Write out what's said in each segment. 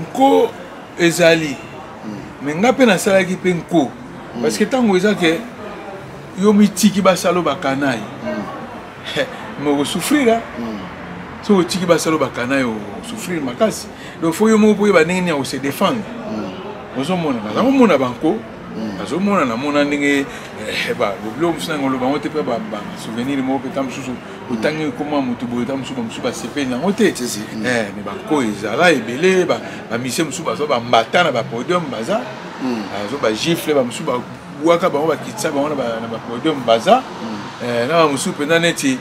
Nko ezali, mais nga mpe nasalaki mpe nko, parce que ntango eza ke yo mitiki basalo bakanai, mais okosouffrir. Soki otiki basalo bakanai, okosouffrir makasi. Donc faut yo moko mpo oyeba ndenge nini ya kose défendre. Ozomona, naza komona banko, nazomona, namona ndenge biloko mosusu nango oloba yango te, mpe basouvenir moko mpe ta mosusu otangi ekoma motu boye, ta mosusu bamosusu basepeli nango te. Mais banko ezala ebele, bamisie mosusu bazwa bambata na bapodium, baza azwa bagifle, bamosusu babwaka bango, bakitisa bango na bapodium, baza na bamosusu mpenza neti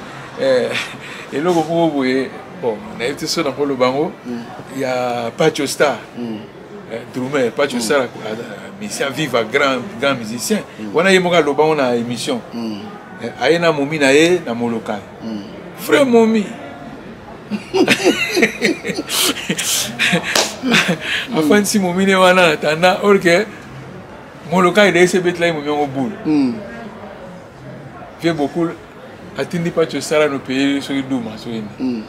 eloko moko boye. Bon, nayebi te so nakoloba yango ya Pacho Star, drummer Pacho Star, musicien viva, grand grand musicien wana, ye moko aloba ngo na émission. Aye na momi na ye na Molokai, frère momi afandisi momi ne wana na tanda or ke Molokai deyesi ebetela ye momi yango bule. Vieux Bokul atindi Pacho Star no paye soki duma soki nini.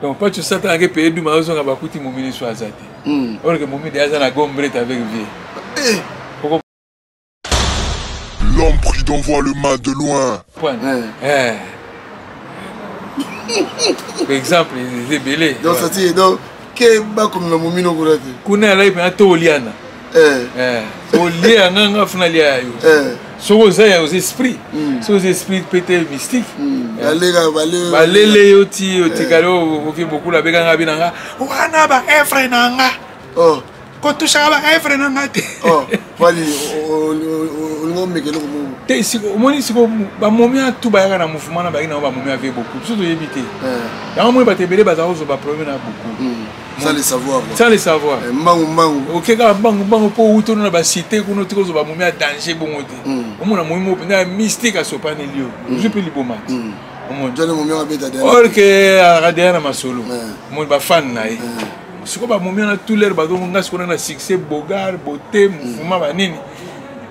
Donc Pacho Star tangaki paye duma, azonga, bakuti momi ne so aza te, or ke momi de aza na gombrete avec vieux. L'homme prudent voit le mal de loin. Point. Eh. Par exemple, eza ebele. Donc ça dit donc ke bakomema momino kuna te. Kuna alaki mpena to oliana. Olia nga, nga funa lia ya yo. Soki oza ya oza esprit, soki oza esprit mpe te mystique, balele yo ti otikali. Okoki bokulu abekanga bi na nga wana ba evre na nga. Kotushaka ba evre na nga te. Wali olingo omeka eloko moko. Te, omoni siko bamomi atu bayaka na mouvement na bayaki nango, bamomi ave beaucoup, biso toyebi te yango. Moni bato ebele baza kozwa baproblème na beaucoup. Sans le savoir. Sans le savoir. Mbangu mbangu. Oke kaka mbangu mbangu mpo outi ono na bacité kuna, otika ozwa bamomi ya danger bongo te. Omona momi moko mpenza ya mystique asopaneli yo, ozwi mpe liboma te. Or ke azalaka deya na masolo, omoni bafane na ye. Sikoyo bamomi wana tout l'heure bazonga sikoyo na succès, bogar beauté, mouvement banini.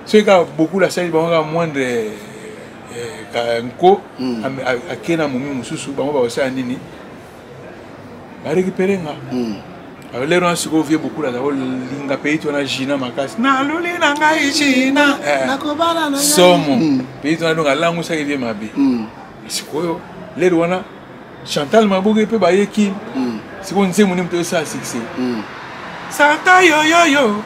Soki kaka beaucoup asali bango kaka moindre nko, ake na momi mosusu, bango bakosala nini? Barécupere nga. Lero wana sikoyo vieux beaucoup aza kolinga pays wana Gina makasi, naluli na ngai Gina somo pays wana. Donc alangusaki vieux mabe. Sikoyo lero wana Chantal Maboke mpe bayeki. Sikoyo nzembo nde moto esala succès, Santa yoyoyo.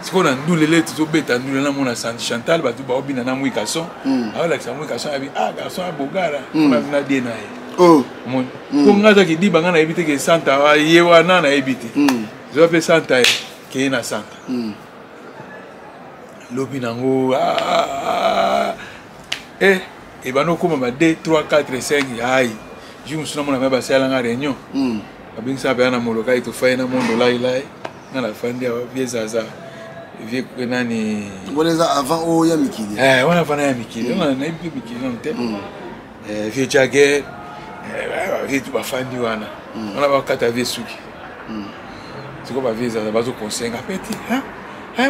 Sikoyo na ndulele tozobeta ndule, namona Chantal, bato baobina na mwi garçon, aolakisa mwi garçon, abi ah garçon abogara na die na ye. Omoni po nga azaki diba, nga nayebi te ke Santa ye wana, nayebi te. Zoa mpe Santa ye keye na Santa lobi nango ebanda okóma ba 2 3 4 5. Ai jour mosusu namona me basalanga réunion, babengisaka mpenza na Molokai, tofai na mondo lailai, nga nafandi awa, vieux Zaza, vieux nani. Wana eza avant oyo ya mikili? Wana vana ya mikili, wana nayebi mpe mikili nano te. Vieux Jager, vieux tu bafandi wana wana, bakata vieux suki. Sikoyo bavieux Zaza bazoconseille nga: petit,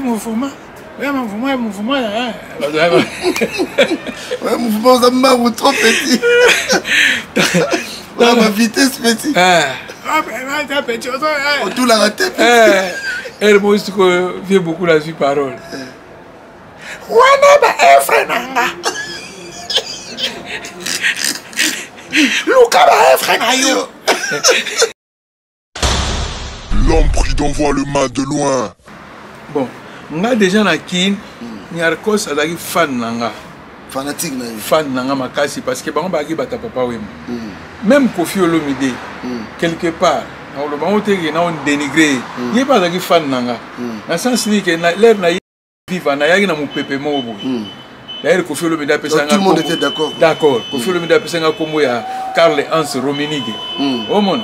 mouvement, mouvement, mouvement. Mouvement oza mbangu trop, petit, oza ba vitesse, petit, otulaka te. Ere moko sikoyo vieux beaucoup azwi parole wana: ba efre na nga, luka ba efre na yo. L'homme prudent voit le mal de loin. Bon, nga déjà na Kin, Niarkos azalaki fan na nga. Fanatique na ye. Fan na nga makasi, parce que bango bazalaki bata Papa Wemba. Même Kofi Olomide, quelque part nakoloba bango te ke na dénigré ye, mpe azalaki fan na nga na sens nini ke l'heure na ye viva nayaki na mopepe moko boye. D'ailleurs Kofi Olomide apesanga Tout le monde était d'accord. D'accord, Kofi Olomide apesanga nkombo ya Karl Hans Rominige, omona.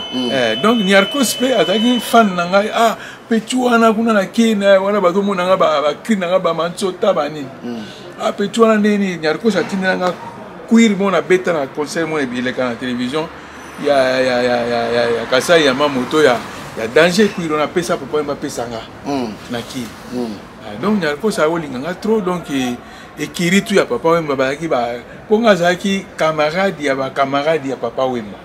Donc Niarkos mpe azalaki fan na ngai. Ah, petit wana kuna na Kine wana, bazomona nga, bacri na nga, bamantsota banini. Ah, petit wana ndeni Niarkos atindela nga cuir mo nabeta na concert mo eleka na télévision ya Kasai ya mamoto ya danger. Cuir wana apesa papa oyo bapesa nga na Kine. Donc Niarkos akolinga nga trop. Donc ekiri tu ya Papa Wemba bazalaki mpo nga azalaki camarade ya bacamarade ya Papa Wemba.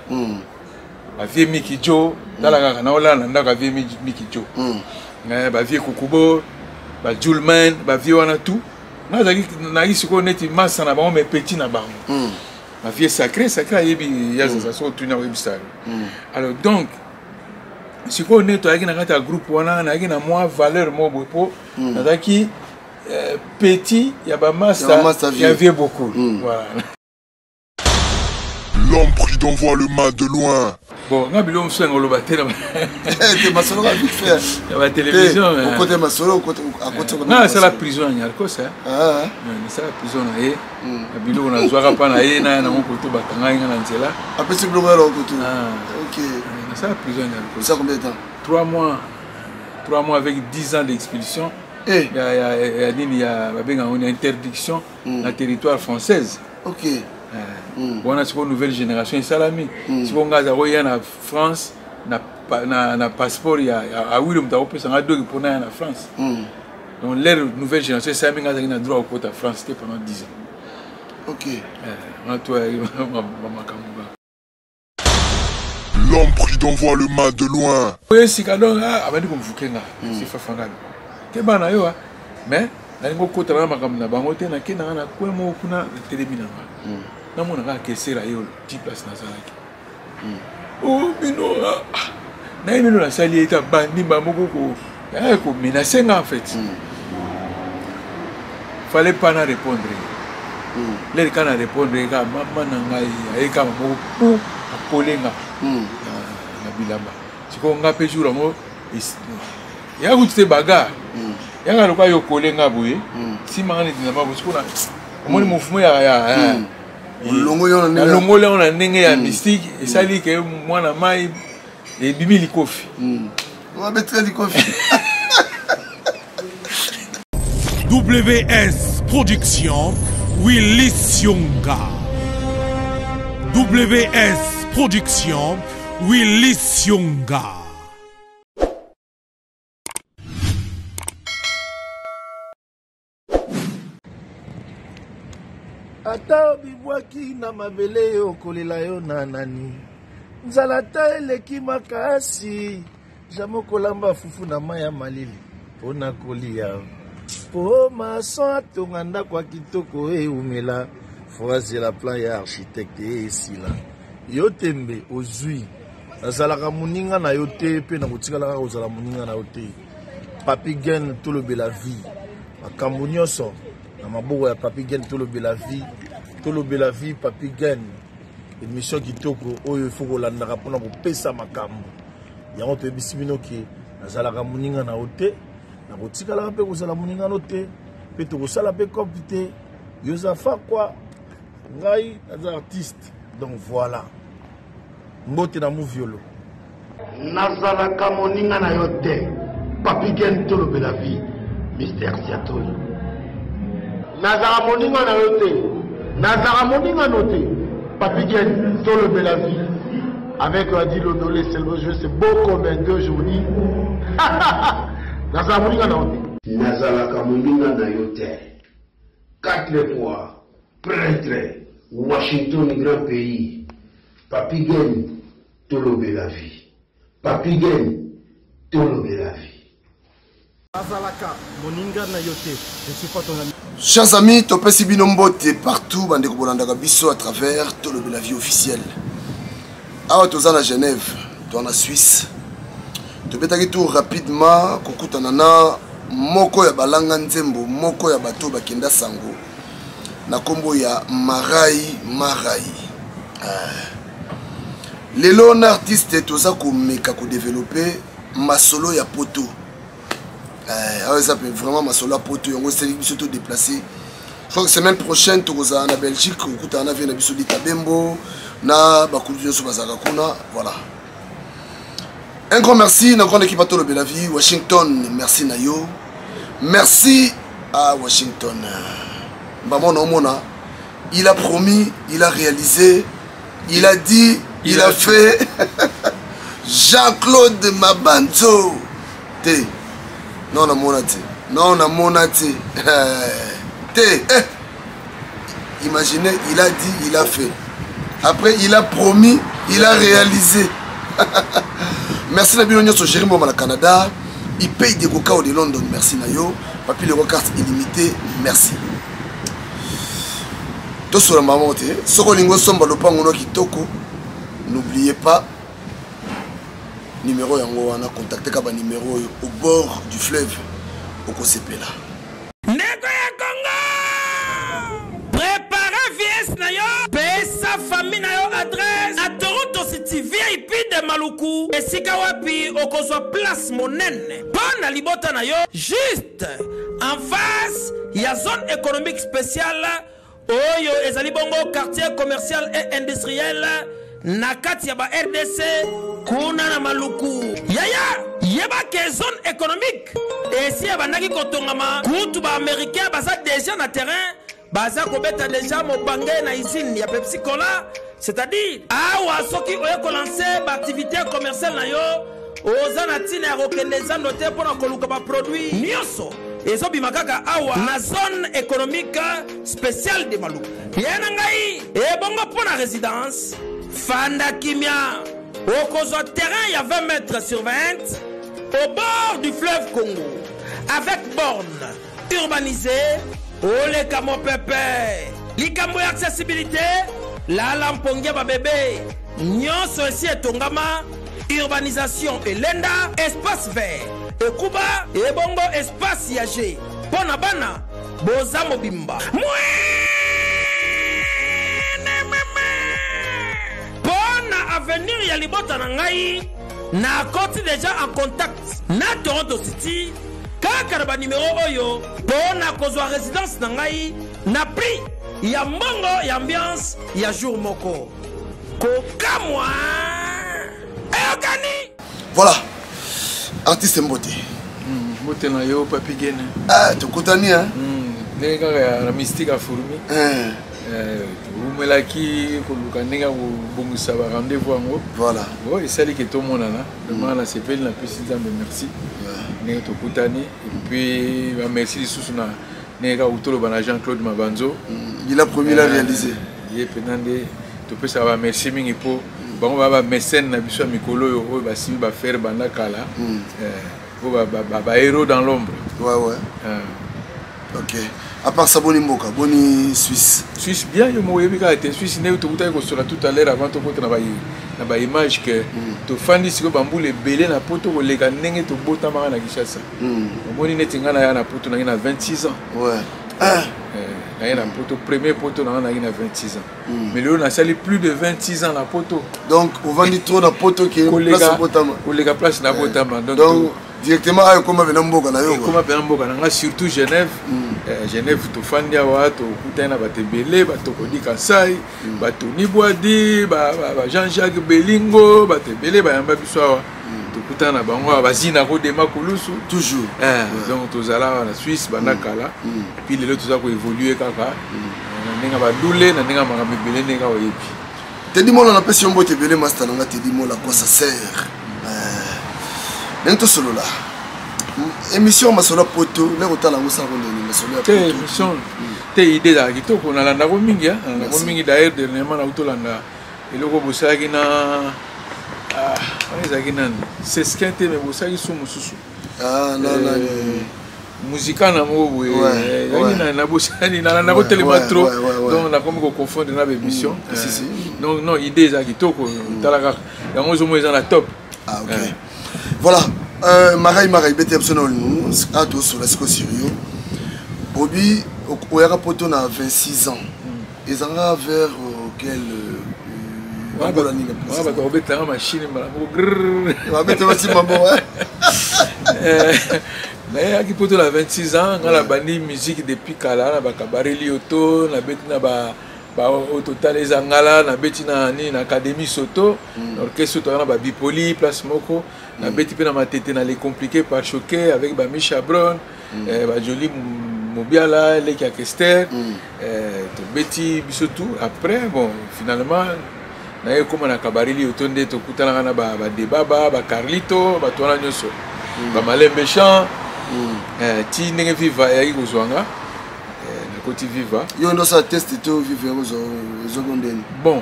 Bavieux Miki Jo, tala kaka naolala na ndako ya vieux Miki Jo. Eh, bavieux Kukubo, bajulman, bavieux wana tout. Nazalaki nayaki sikoyo neti masa na bango, mais petit na bango. Bavieux Sacré, Sacré ayebi ya Zaza, soki otuni akoyebisa yo. Alors donc sikoyo nde toyaki na kati ya groupe wana, nayaki na mwa valeur moko boye mpo nazalaki petit ya bamasta Ya bamasta vieux. Ya vieux beaucoup. Voilà. L'homme prudent voit le mal de loin. Bon, nga biloko mosusu yango oloba te na te masolo ka vite fait ya batelevizio. Okote masolo okote akoti. Nga nasala prison ya Nyarkos, nasala prison na ye na biloko nazwaka mpa na ye, naya nango koto bakangai nga na nzela. Apesi biloko ya koto. Ah. Ok. Nasala prison ya Nyarkos. Ça combien de temps? 3 mois, 3 mois avec 10 ans d'expulsion. Eh. Ya nini ya babengaka ngo interdiction na territoire française. Wana sikoyo nouvelle génération esalami. Sikoyo ngai aza koya na France na passeport ya awili, moto akopesa nga doki mpona ya na France. Donc l'ère nouvelle génération esalami, ngai azalaki na droit kokota France te pendant 10 ans. Wana to bamakambo kaka. L'homme prudent voit le mal de loin. Oyo esika donc abandi komvuke nga sifafa ngai te bana yo, mais nalingi okota na makambo na bango te. Nakendanga na coin moko kuna, natelemi na nga, namona kaka kesera ye oyo ti place nazalaki. O bino nayebi bino, nasali ye te. Abandi moko komenacer nga. En fait, fallait pas na répondre ye. Lere kaka na répondre ye kaka, mama na ngai aye kaka moko pu akole nga na bilamba. Sikoyo nga mpe jour yango ya kutu te bagarre yaka lokola yo okole nga boye, nsima nga neti nzamba boye. Sikoyo omoni mouvement ya Olongoli yango na ndenge nalongoli yango na ndenge ya mystique, esali ke mwana mai ebimi likofi. Wabetika likofi. WS Production, Willis Yonga. WS Production, Willis Yonga. Ata obibwaki na mabele, okolela yo na nani? Nzala ata eleki makasi, jamai okolamba fufu na mai ya malili mpo na kolia. Po maçon atonga ndako ya kitoko eumela, fo azela plan ya architecte esila. Yo tembe ozwi, nazalaka moninga na yo te, mpe nakotikala kaka kozala moninga na yo te. Papi Gen, tolobela vie, makambo nyonso na maboko ya Papi Gen. Tolobela vie, tolobela vie. Papi Gen, émission kitoko oyo ifo kolandaka mpona kopesa makambo yango. Toyebisi bino ke nazalaka moninga na yo te, nakotikalaka mpe kozala moninga no te, mpe tokosala mpe cope te. Yo oza fakwa, ngai naza artiste. Donc voilà, mbote na Muviolo. Nazalaka moninga na yo te. Papi Gen, tolobela vie, Mister Siatoli. Nazalaka moninga na yo te, nazalaka moninga no te. Papi Gen, tolobela vie avec Adi Londolé Selvo jeu, c'est beau comme un deux journées. Nazalaka moninga na yo te. Nazalaka moninga na yo te. Quatre fois prêtre Washington, grand pays. Papi Gen, tolobela vie. Papi Gen, tolobela vie. Azalaka moninga na yo te, je suis pas ton ami. Chers amis, topesi bino mbote partout bandeko bolandaka biso à travers Tolobela vie officielle. Awa toza na Genève, toza na Suisse. Tobetaki tour rapidement kokutana na moko ya balanga nzembo, moko ya bato bakenda sango na nkombo ya Marai Marai. Lelo na artiste toza komeka kodévelopper masolo ya poto. Awa eza mpe vraiment masolo ya poto, yango esali biso to déplacer. Je crois que semaine prochaine tokozala na Belgique kokutana na vie na biso Lita Bembo na bakulutu nyonso bazalaka kuna. Voilà, un grand merci na grande équipe Atolobela vie. Washington, merci na yo, merci à Washington mbamona omona. Il a promis, il a réalisé, il a dit, il a fait. Jean-Claude Mabanzo te, non, namona te, non, namona te te. Eh. Imaginez, il a dit, il a fait, après il a promis, il a réalisé. Merci na bino nyonso, Jerry Mboma na Canada, Ipey de Gokao de London, merci na yo. Papi Leroy carte illimitée, merci. Tosola maman te, soko olingi osomba lopango no kitoko, n'oubliez pas numéro yango wana, contacte ka ba numéro oyo au bord du fleuve, okosepela. Ndeko ya Congo! Prepare VS na yo, pesa famille na yo adresse na Toronto City VIP de Maluku, esika wapi okozwa place monene mpo na libota na yo, juste en face ya zone économique spéciale oyo ezali bongo quartier commercial et industriel na kati ya ba rdc kuna na maluku. Yaya, yeba ke zone économique esi ebandaki kotongama, kutu ba américain baza deja na terrain, baza kobeta deja mobange na usine ya Pepsi Cola. C'est-à-dire awa soki oye kolanse baactivité commerciale na yo, oza na ntina ya kokende zando te mpo na koluka baproduit nyonso ezobima kaka awa na zone économique spéciale de Maluku. Ye na ngai ebongo mpo na résidence, fanda kimia, okozwa terrain ya 20 mètres sur 20 au bord du fleuve Congo avec borne urbanisée. Oleka mopepe, likambo ya accessibilité, lala mpongi ya babebe nyonso esi etongama, urbanisation elenda, espace vert ekuba, ebongo espace ya g mpo na bana boza mobimba mpo na avenir ya libota na ngai. Nakoti deja en contact na Toronto City kaka na banimero oyo mpo na kozwa résidence na ngai na prix ya mbongo ya ambiance ya jour moko. Kokamwa, eyokani. Voilà, artiste, mbote. Mbote na yo, Papi Gene. Ah, tokutani, hein? Ndenge kaka ya na mystique ya fourmi. Towumelaki koluka ndenge ya kobongisa ba rendez-vous yango. Voilà. Bon, esali ke tomonana. Vraiment nasepeli, napesi Nzambe merci ndenge tokutani. Et puis ba merci lisusu na ndenge kaka toloba na Jean-Claude Mabanzo. Il a promis, il a réalisé. Ye mpenza nde topesaka ba merci mingi mpo bango baa ba mécène na biso ya mikolo oyo, oyo basimbi bafere banda kala, po ba héros dans l'ombre. Ok, à part ça, boni mboka, boni Suisse? Suisse bien, yo moko oyebi kaka te Suisse ndenge tokutaki kosola tout à l'heure avant tokota na baimage ke tofandi sikoyo bambula ebele na poto koleka ndenge tobotamaka na Kinshasa. Omoni neti ngai naya na poto nangi na 26 ans. Naye na poto, premier poto nanga nangi na 26 ans, mais lelo nasali plus de 26 ans na poto. Donc ovandi trop na poto ke place obotama. Koleka place na botama. Donc, donc directement ayo ekoma pena mboka na yo. Ekoma pena mboka na nga, surtout Genève. Genève tofandi awa, tokutani na bato ebele, bato Kodi Kasai, bato Nibwadi, ba Jean-Jacques Belingo, bato ebele bayamba biso awa. Tokutana na bango awa, bazina kodema kulusu. Toujours. Donc tozala awa na Suisse banda kala, puis lelo toza koévolue kaka na ndenge ya badule, na ndenge ya makambo ebele, ndenge kaka oyebi. Tedi Mola, napesi yo mbote ebele, master na nga Tedi Mola, quoi ça sert. Ndenge tosolola émission masolo ya poto, ndenge kotala yango osala kondeni masolo ya te émission te, idée ezalaka kitoko, nalandako mingi, nalandako mingi. D'ailleurs dernièrement nauti olanda eloko bosalaki na wana, ezalaki nani, sesquin te, mais bosalaki so mosusu. Musika na moko boye ezalaki na bosani, nalandako telema trop, donc nakomi koconfondre na baémission. Donc non, idée eza kitoko, tala kaka yango ozomona eza na top. Ah, ok. Voilà, Marai Marai bete biso na olingo a tosola sikoyo sur yo. Obi oyaka poto na 26 ans, ezalaka vers quel bambola nini? Bato bakobetanga machine mbala moko. Babete basimba mbo. Nayaki poto na 26 ans. Nga nabandi musique depuis kala na bakabare lioto, nabeti na ba oyo totala eza ngala, nabeti na nini, na académie soto, na orchestre toza na babipoli place moko, nabeti mpe na Matete na les compliqué par choqué avec bamisha Bron, bajoli Mobiala, leki ya Kester. Tobeti biso tout. Après, bon, finalement naye ekóma na kabareli oto nde tokutanaka na badebaba, bacarlito, bato wana nyonso, bamalembe champ, ti ndenge Viva eyaki kozwa nga, nakoti Viva. Yo nde osala test to Viva ezwaki ndeni? Bon.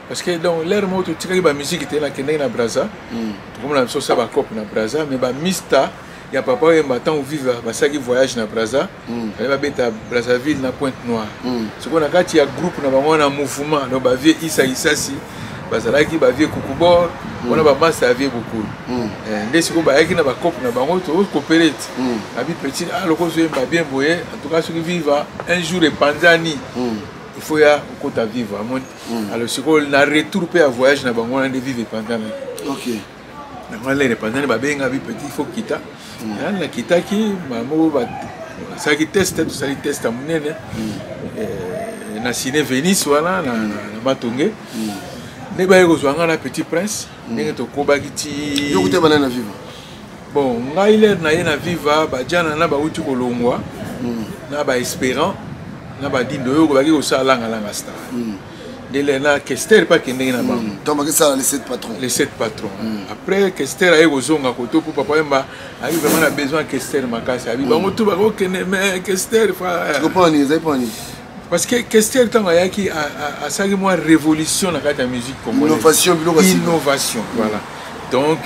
Parce que donc l'heure moko totikaki bamusike te, nakendaki na Braza, tokomona biso osala bacope na Braza, mais bamista ya Papa Wemba, ntango Viva basalaki voyage na Braza, bale babeta Brazzaville na Pointe Noire. Sikoyo na kati ya groupe na bango wana, mouvement, donc bavieux Isa Isasi bazalaki, bavieux Kukubor wana, bamasta ya vieux Bokulu. Nde sikoyo bayaki na bacope na bango, tokopere ti abi petit, ah, loko ozoyemba bien boye, en tout cas soki Viva un jour epanzani, il faut ya okota Viva, amoni. Alors sikoyo na retour mpe ya voyage na bango wana nde Viva epanzanaki. Yango wana epanzani, babenga bi petit, il faut kita. Nakitaki moko, basalaki test, tosali test ya monene na Ciné Venise wana na Matonge, nde baye kozwa nga na Petit Prince, ndenge tokobaki ti Yo kuta bana na Viva? Bon, ngai lere na ye na Viva, bajana na bauti kolongwa na baespérant na badindo oyo baki kosala Langalanga Star, nde lere na Kester mpe akendeki na bango. Donc bakisala les sept patrons. Les sept patrons. Après Kester aye kozonga koto mpo Papa Wemba ayaki vraiment na besoin ya Kester makasi, abi bango tu bakokende, mais Kester Mpona ezali mpona nini? Parce que Kester, ntango ayaki, asalaki mwa révolution na kati ya musique congolaise. Innovation, biloko ya sika. Innovation, voilà. Donc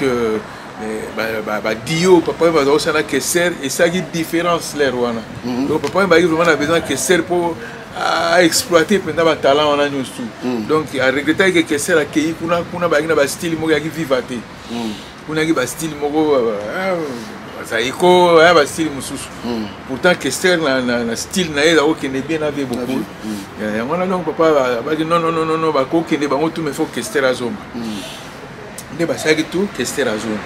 badio Papa Wemba azala kosala na Kester esalaki différence lere wana. Donc Papa Wemba ayaki vraiment na besoin ya Kester mpo aexploite mpenza batalent wana nyonso. Donc aregretaki ke Kester akei kuna. Kuna bayaki na bastyle moko eyaki Viva te. Kuna yaki bastyle moko, bazaiko, bastyle mosusu. Pourtant Kester na style na ye eza kokende bien na vieux Bokul. Yango wana donc papa abaki non, non, non, non, bakokende bango tout, mais faut Kester azonga. Nde basalaki tout, Kester azongi.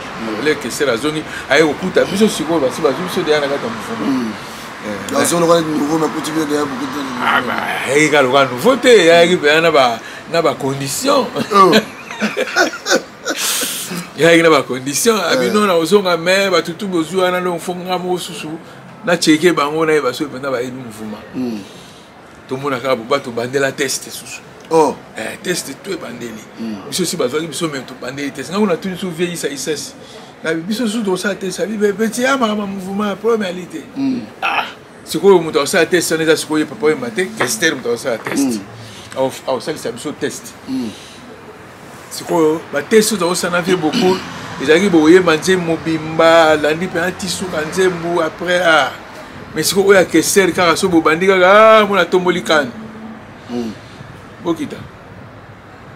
Le Kester azongi, aye kokuta biso sikoyo basi bazwi biso deya na kati ya mouvement. Azoloka nouveau, makuti bino deya bokuti. Ayaki kaka lokola nouveau te, ayaki mpenza na bacondition, yayaki na bacondition. Abino na kozonga, mais bato tu bozwi wana, donc fo nga moko susu nacheke bango, nayeba soki mpenza bayebi mouvement. Tomona kaka bo bato bandela test susu. Oh. Test to ebandeli biso si bazwaki biso, me tobandeli test. Ngango natuni so vieux Isa Isasi, nabi biso susu tokosala test, abi petit ya makambo mouvement, problème ali te. Ah, sikoyo moto akosala test wana eza sikoyo ye Papa Wemba te, Kester moto akosala test, akosalisa biso test. Sikoyo batest oyo tokosala na vieux Bokul ezalaki boyemba nzembo mobimba, alandi mpena ti suka nzembo, après ah. Mais sikoyo oyo ya Kester, kaka so bobandi kaka, ah, mona atomboli kane, bokita.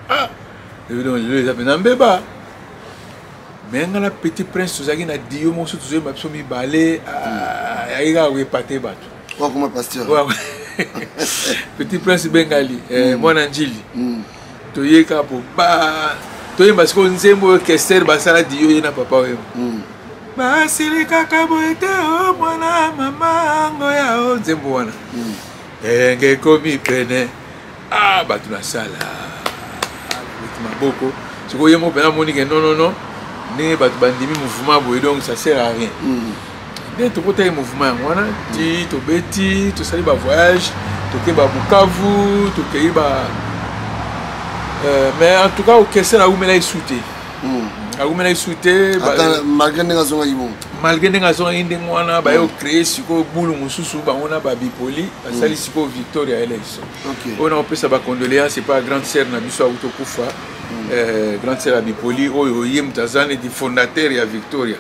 Ah, lelo eza mpena mbeba. Me nga na Petit Prince tozalaki na dio moko, so tozoyemba biso mibale, ayaki kaka koepate bato. Wakoma pasteur. Petit Prince Bengali, mwana Njili. Toyeka po ba toyemba sikoyo nzembo oyo Kester basala dio ye na Papa Wemba. Basili kaka boye te, o mwana mama ngo ya o nzembo wana enge ekomi pene. Ah, bato na sala beti maboko. Sikoyo ye moko mpena amoni ke non, non, non, ndenge bato bandimi mouvement boye, donc ça sert à rien. Nde tokotaki mouvement yango wana ti tobeti, tosali bavoyage, tokei babukavu, tokei ba mais en tout cas okesel awumelaki su te, awumelaki su te. Malgré ndenge azongaki bongo? Malgré ndenge azongaki ndenge wana, baye ocréer sikoyo bulu mosusu, bango na babipoli basali sikoyo Victoria Eleison. Oyo na kopesa bacondoléance epa grande sœur na biso auti okufa, grande sœur ya bipoli oyo, ye moto aza neti fondateur ya Victoria,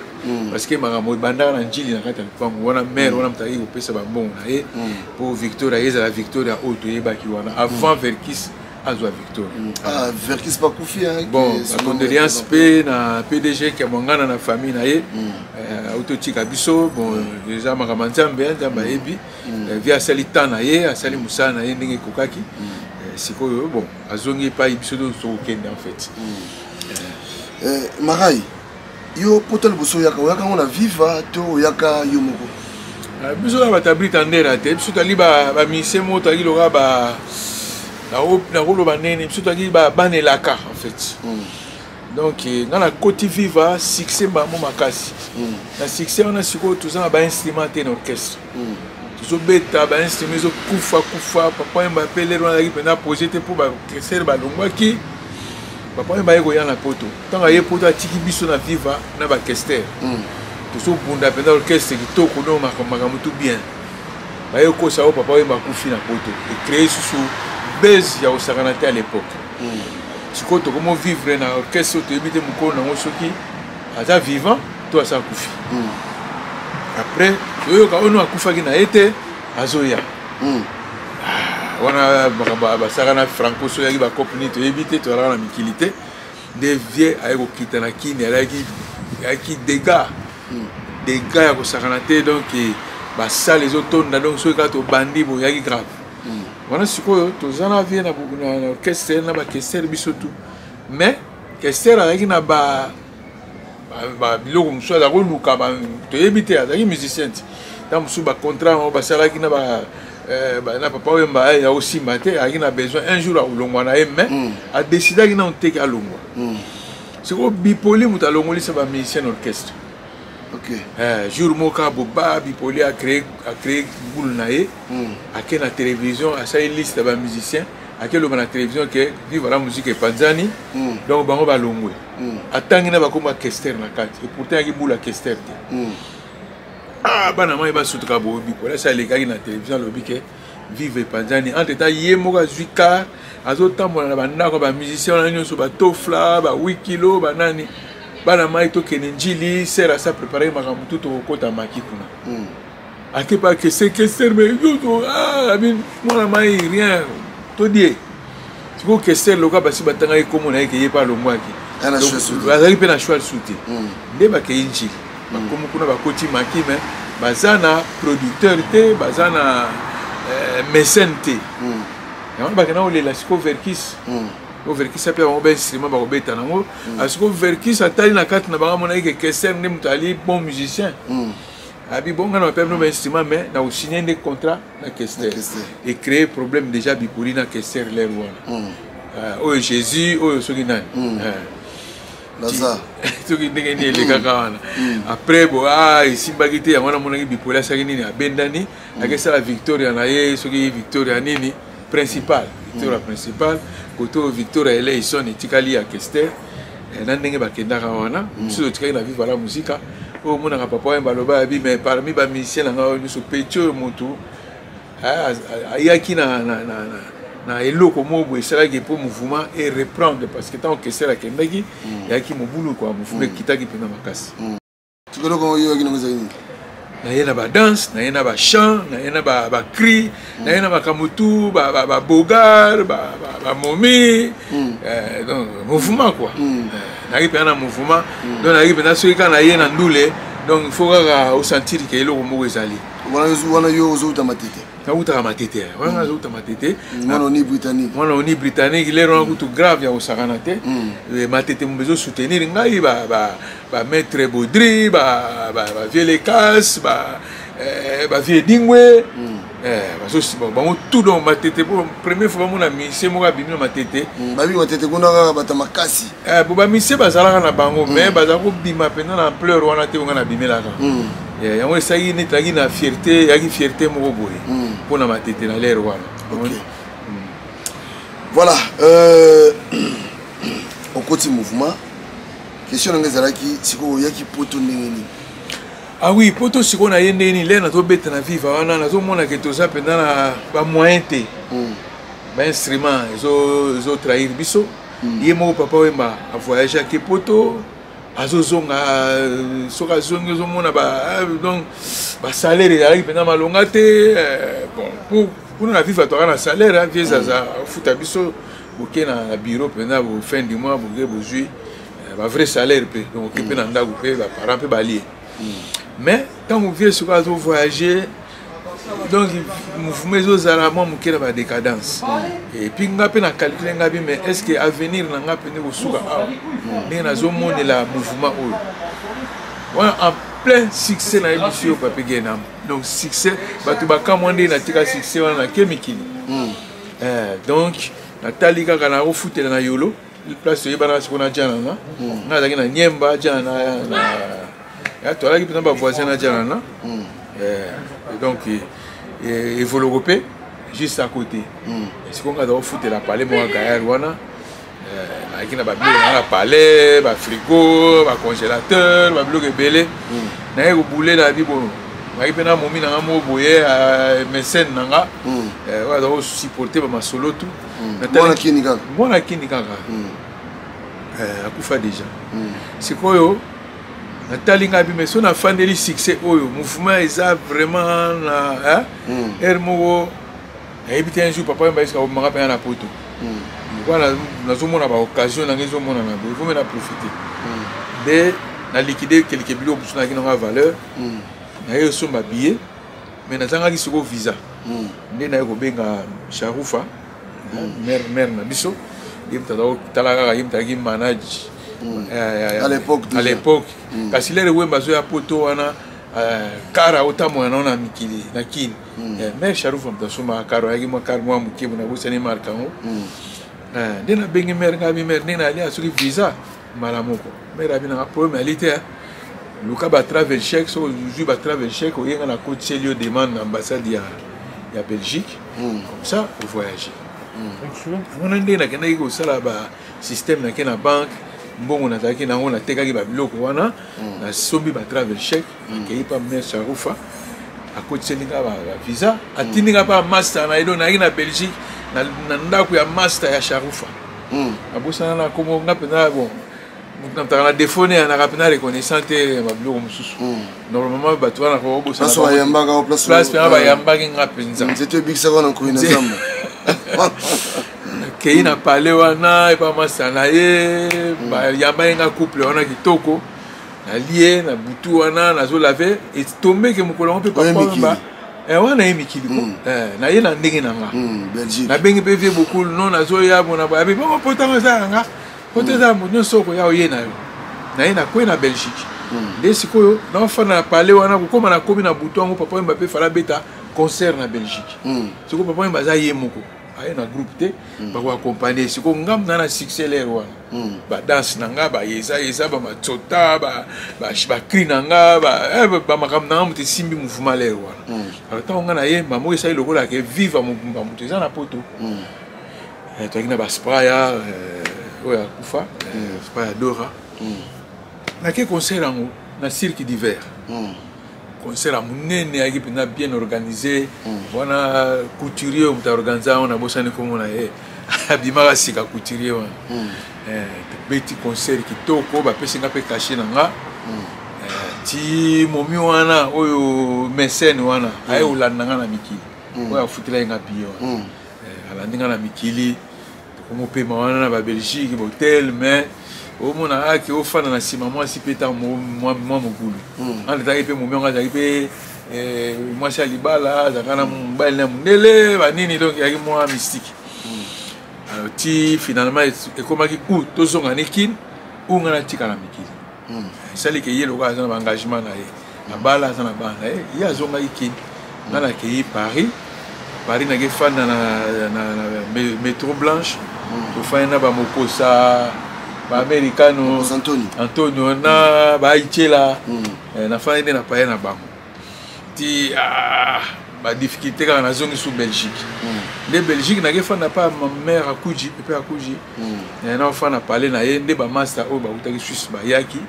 parce que makambo ebandaka na Njili na kati ya lupango wana, mare wana moto ayaki kopesa bambongo na ye mpo Victoria ezala Victoria oyo toyebaki wana avant Verkis azwa Victoria. Ah, Verkis bakufi. Bon, bacondoléance mpe na PDG Kiamwangana na famille na ye auti otika biso. Bon, eza makambo ya Nzambe, Nzambe ayebi. Vieux asali temps na ye, asali mosala na ye ndenge ekokaki. Sikoyo bon, azongi epai biso tokokende en fait. Marai, yo poto liboso oyaka, oyaka ngo na Viva to oyaka yo moko? Biso na bato ya Britandera te, biso tali bamise moko, tozalaki loka ba nakoloba nini, biso tozalaki banelaka en fait. Donc nga nakoti Viva, succès mbamo makasi. Na succès wana sikoyo toza na bainstrument te na orchestre, tozobeta bainstrument ezokufa kufa. Papa Wemba mpe lero wana azalaki mpenza pose te mpo baorchestre balongwaki. Papa Wemba aye koya na poto, ntango aye poto atiki biso na Viva na bakester, tozobunda mpenza orchestre kitoko, no makambo tout bien. Baye kosa oyo Papa Wemba akufi na poto, ecrée susu base ya kosakana te à l'époque. Sikoyo tokomo vivre na orchestre oyo toyebi te mokolo nango soki aza vivant to aza akufi. Après toyoka oyo no akufaki na ye te, azoya. Ah, wana makambo basalaka na Franco, so oyaki bacope nini toyebi te, tozalaka na mikili te. Nde vie aye kokita na Kini, alaki ayaki dégâts, dégâts ya kosakana te. Donc basale ezotonda, donc soki kaka tobandi boye eyaki grave. Wana sikoyo toza na vie na orchestre na bakester biso tout, mais kester azalaki na ba biloko mosusu aza koluka, toyebi te, azalaki musicien ti ntango mosusu bacontrat yango basalaki na na Papa Wemba ya kosimba te. Azalaki na besoin un jour akolongwa na ye, mais adecidaki nano teke alongwa. Sikoyo Bipoli moto alongolisa bamusicien na orchestre. Jour moko kaka boba Bipoli acrée boule na ye, ake na télévision, asali liste ya bamusicien, ake loba na télévision ke Viva la Musique epanzani, donc bango balongwe. Atangi na bakoma kester na kati, et pourtant yaki bula kester te. Ah, bana mai basutuka boye. Bipoli asi alekaki na télévision, alobi ke Vive epanzani. Entre temps ye moko azwi car, azotambola na bandako ya bamusicien wana nyonso, batofla bawikilo banani, bana mai tokende Njili ser asa préparaki makambo tu, tokokota maki kuna. Ake pa kese kester me yoto, ah, abi mwana mai rien todie. Sikoyo kester loka basi batangaki kombo na ye ke ye mpe alongwaki, azalaki mpe na choix lisusu te. Nde bakei Njili, bakomi kuna, bakoti maki, me baza na producteur te, baza na mécène te. Yango bakenda kolela sikoyo Verkis. O Verkis ape bango bainstrument bakobeta nango. Sikoyo Verkis atali na kati na bango, amonaki ke kester nde moto ali bon musicien. Abi bon, nga na bape bino bainstrument, mais na kosigne nde contrat na kester. Ecréer problème déjà Bipoli na kester lere wana, oyo Jésus oyo soki nani soki ndenge nini elekaka wana. Après bo esimbaki te. Yango wana amonaki Bipoli asalaki nini, abendani, akesala Victoria na ye, soki Victoria nini principal, Victoria principal kote oyo Victoria Eleison etikali ya kester. Na ndenge bakendaka wana, mosusu otikaki na Viva la Musica oyo omonaka Papa Wemba aloba yabi, mais parmi bamusicien na ngai oyo nyonso, peti oyo motu ayaki na eloko moko boye esalaki mpo mouvement e reprendre, parce que ntango kester akendaki, eyaki mobulu kua, mouvement ekitaki mpenza makasi. Eloko oyo oyaki nango ezali nini? Naye na badanse, naye na bachant, naye na bacri, naye na makambo tu, babogar, bamomi, donc mouvement quoi. Nayaki mpenza na mouvement, donc nayaki mpenza soki kaka naye na ndule, donc il faut kaka osentir ke eloko moko ezali. Wana yo ozouta Matete? Nautaka Matete wana, nazouta Matete. Mwana oni britannique. Mwana oni britannique lero wana kutu grave ya kosakana te. Matete mobe ezosoutenir ngai, bamaître Baudry, bavieux Lecas, bavieux Dingwe, bango tout. Donc Matete po première fois bamona musicien moko abimi na Matete. Babi Matete kuna kaka bato makasi. Bo bamusicien bazalaka na bango, mais baza kobima mpenza na ampleur wana te. Onga nabimelaka yango esalaki neti ayaki na fierté, eyaki fierté moko boye mpona Matete na lere wana. Voilà, okoti mouvement. Question nanga ezalaki sikoyo, oyaki Poto ndenge nini? Ah oui, Poto sikoyo na ye ndenge nini? Lere nazobeta na Viva wana, nazomona ke toza mpenza na bamoyen te, bainstrument ezotrahir biso. Ye moko Papa Wemba avoyage, ake Poto, azozonga. Soki azongi, ozomona donc basalaire ezalaki mpenza malonga te. Bon, kuna na Viva toaka na salaire, vie aza afuta biso, boke na bureau mpenza fin du mois, boke bozwi bavrai salaire mpe, donc oke mpe na ndako mpe baparent mpe balie. Mais ntango vie soki azovoyage, donc mouvement ezozala mwa moke na badécadence. Et puis nga mpe na calcule nga bi, mais est ce que avenir na nga mpe nde kosuka awa ndenge nazomonela mouvement oyo wana en plein succès? Nayebi si yo Papi Genam, donc succès, bato bakamwa ndenge natika succès wana nake mikili. Donc natali kaka nakofutela na Yolo, place toyebana sikoyo na Janana. Nga azalaki na Nyemba, Janana toalaki mpenza bavoisin na Janana, donc Evoloko mpe juste à côté. Sikoyo nga aza kofutela palais moko gayar wana, nayaki na babiloko nanga na palais, bafrigo, bacongélateur, babiloko ebele. Naye kobule na bibo, nayaki mpe na momi nanga moko boye, mécène nanga oyo aza kosupporte bamasolo tu. Mwana Kini kaka? Mwana Kini kaka. Eh, akufa déjà. Sikoyo natali ngai bime so nafandeli succès oyo, mouvement eza vraiment na heure moko, nayebi te, un jour Papa Wemba esika komaka mpenza na poto. Lokola nazomona baoccasion nange ezomonana boye, vomi na profite nde na liquide quelque biloko mosusu nayaki nanga valeur, naye osomba billet, mais nazangaki sikoyo visa. Nde naye kobenga Sharufa, mare na biso, ye moto azakotala kaka, ye moto azalaki manage à l'époque. À l'époque. Kasi lere Wemba azoya poto wana, kara otambola nao na mikili na Kini, mare Sharufa moto asombaka karo, ayaki mwa kar mwa moke, nabosani marque yango. Nde nabengi mare, ngai mare, ndenge nalia soki visa mbala moko, mare abinanga problème ali te, luka batravel chèque. Soki ozwi batravel chèque, oyenga na kotieli yo demande na ambassade ya Belgique, comme ça ovoyage. Wana ndenge nakendaki kosala basystème, nake na banque, mbongo nazalaki nango, natekaki babiloko wana, nasombi batravel chèque, nakei pa mare Sharufa, akotiseli nga bavisa, atindi nga mpa master na ye. Donc nayaki na Belgique, na ndako ya master ya Sharufa, abosana na kombo nga mpenza. Bon, moto na défaut ne anaka mpenza reconnaissant te babiloko mosusu. Normalement bato wana place bayambaka. Place mpenza bayambaki nga mpenza. Nzete ebikisaka na nkoi na zamba. Kei na palais wana epa masa na ye, bayambaki nga, couple wana kitoko. Nalie na butu wana, nazolave, etombeke mokolo yango mpe Papa Wemba wana ye mikili ko naye na ndenge na nga. Nabengi mpe vie bokulu, non, nazoya bona boye, abi bongo potango eza yanga, poto eza moto nyonso okoya oye na yo. Naye nakwei na Belgique. Nde sikoyo naofanda na palais wana, kokóma nakomi na butu yango, Papa Wemba mpe fala abeta concert na Belgique. Sikoyo Papa Wemba aza ye moko, aye na groupe te, bakoaccompagne. Sikoyo ngambu na succès lere wana, badanse na nga, bayeza eza bamatsota, bacri na nga, bamakambo na nga, moto esimbi mouvement lere wana. Alors ntango nga nayemba moko, esali lokola ke viva mobimba moto eza na poto. Toyaki na baspraya oyo akufa, Spraya Dora. Nake concert yango na Cirque d'hiver, concert ya monene, ayaki mpenza bien organisé wana. Couturier oyo moto aorganize yango, nabosani komona ye, abimaka sika couturier wana. Tobeti concert kitoko, bapesi nga mpe cachet na nga. Ti momi wana oyo mécène wana aye kolanda nga na mikili, oyo afutelaki nga billet wana, alandi nga na mikili, tokomopema wana na babelgique hotel. Mais omona ake ofanda na nsima mwasi mpe ntango mwa mokulu wana, ezalaki mpe momi yango, azalaki mpe mwasi ya libala, azalaka na mobali na mondele banini, donc ezalaki mwa mystique. Alors ti finalement ekomaki u tozonga ne Kine, u nga natika na mikili, esali ke ye lokola aza na baengagement na ye, abala, aza na bana na ye, ye azongaki Kine, nga nakei Paris. Paris nake fanda na métro blanche, tofandi na bamokosa, baamericano, Antonio na baaichela. Nafandi nde na paye na bango ti badifficulté kaka, nazongi su Belgique. Nde Belgique nake fanda pa mare Akuji, pepe Akuji, naofanda pale na ye. Nde bamaster oyo bautaki Suisse bayaki,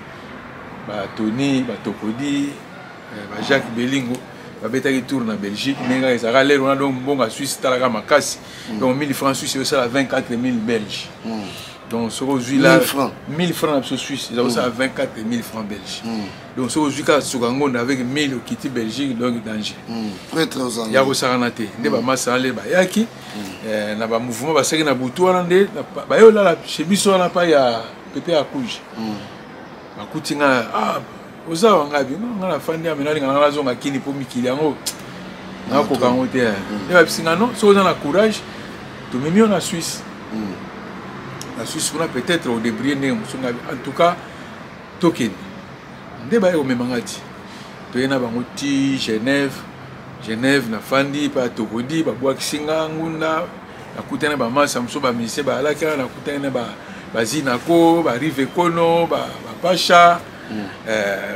batoni, batokodi, bajacques Belingo, babetaki tour na Belgique. Ndenge kaka ezalaka lero wana, donc mbongo ya Suisse talaka makasi, donc 1000 francs suisse ezosala 24 000 belge. Donc soki ozwi la 1000 francs na biso suisse, eza kosala 24 000 francs belge. Donc soki ozwi kaka suka ngonda avec 1000, okiti Belgique, donc danger ya kosakana te. Nde bamasala nde bayaki na bamouvement, basalaki na butu wana, nde baye olala chez biso wana pa ya pepe ya Kuge. Bakuti nga, ah, oza wa ngai bino, nga nafandi ame, nalinga nanga nazonga Kini mpo mikili yango nakoka yango te. Nde babisi nga, non, soki oza na courage, tomemi yo na Suisse. Na Suisse kuna peut-être odébrouille ndenge mosusu. Ngai en tout cas tokende. Nde baye komema nga ti toye na bango ti Genève. Genève nafandi mpe atokodi, babwakisi nga ngunda, nakutani na bamasa mosusu, bamusicien bayalaki wana, nakutani na bazinako, barive kono, bapasha,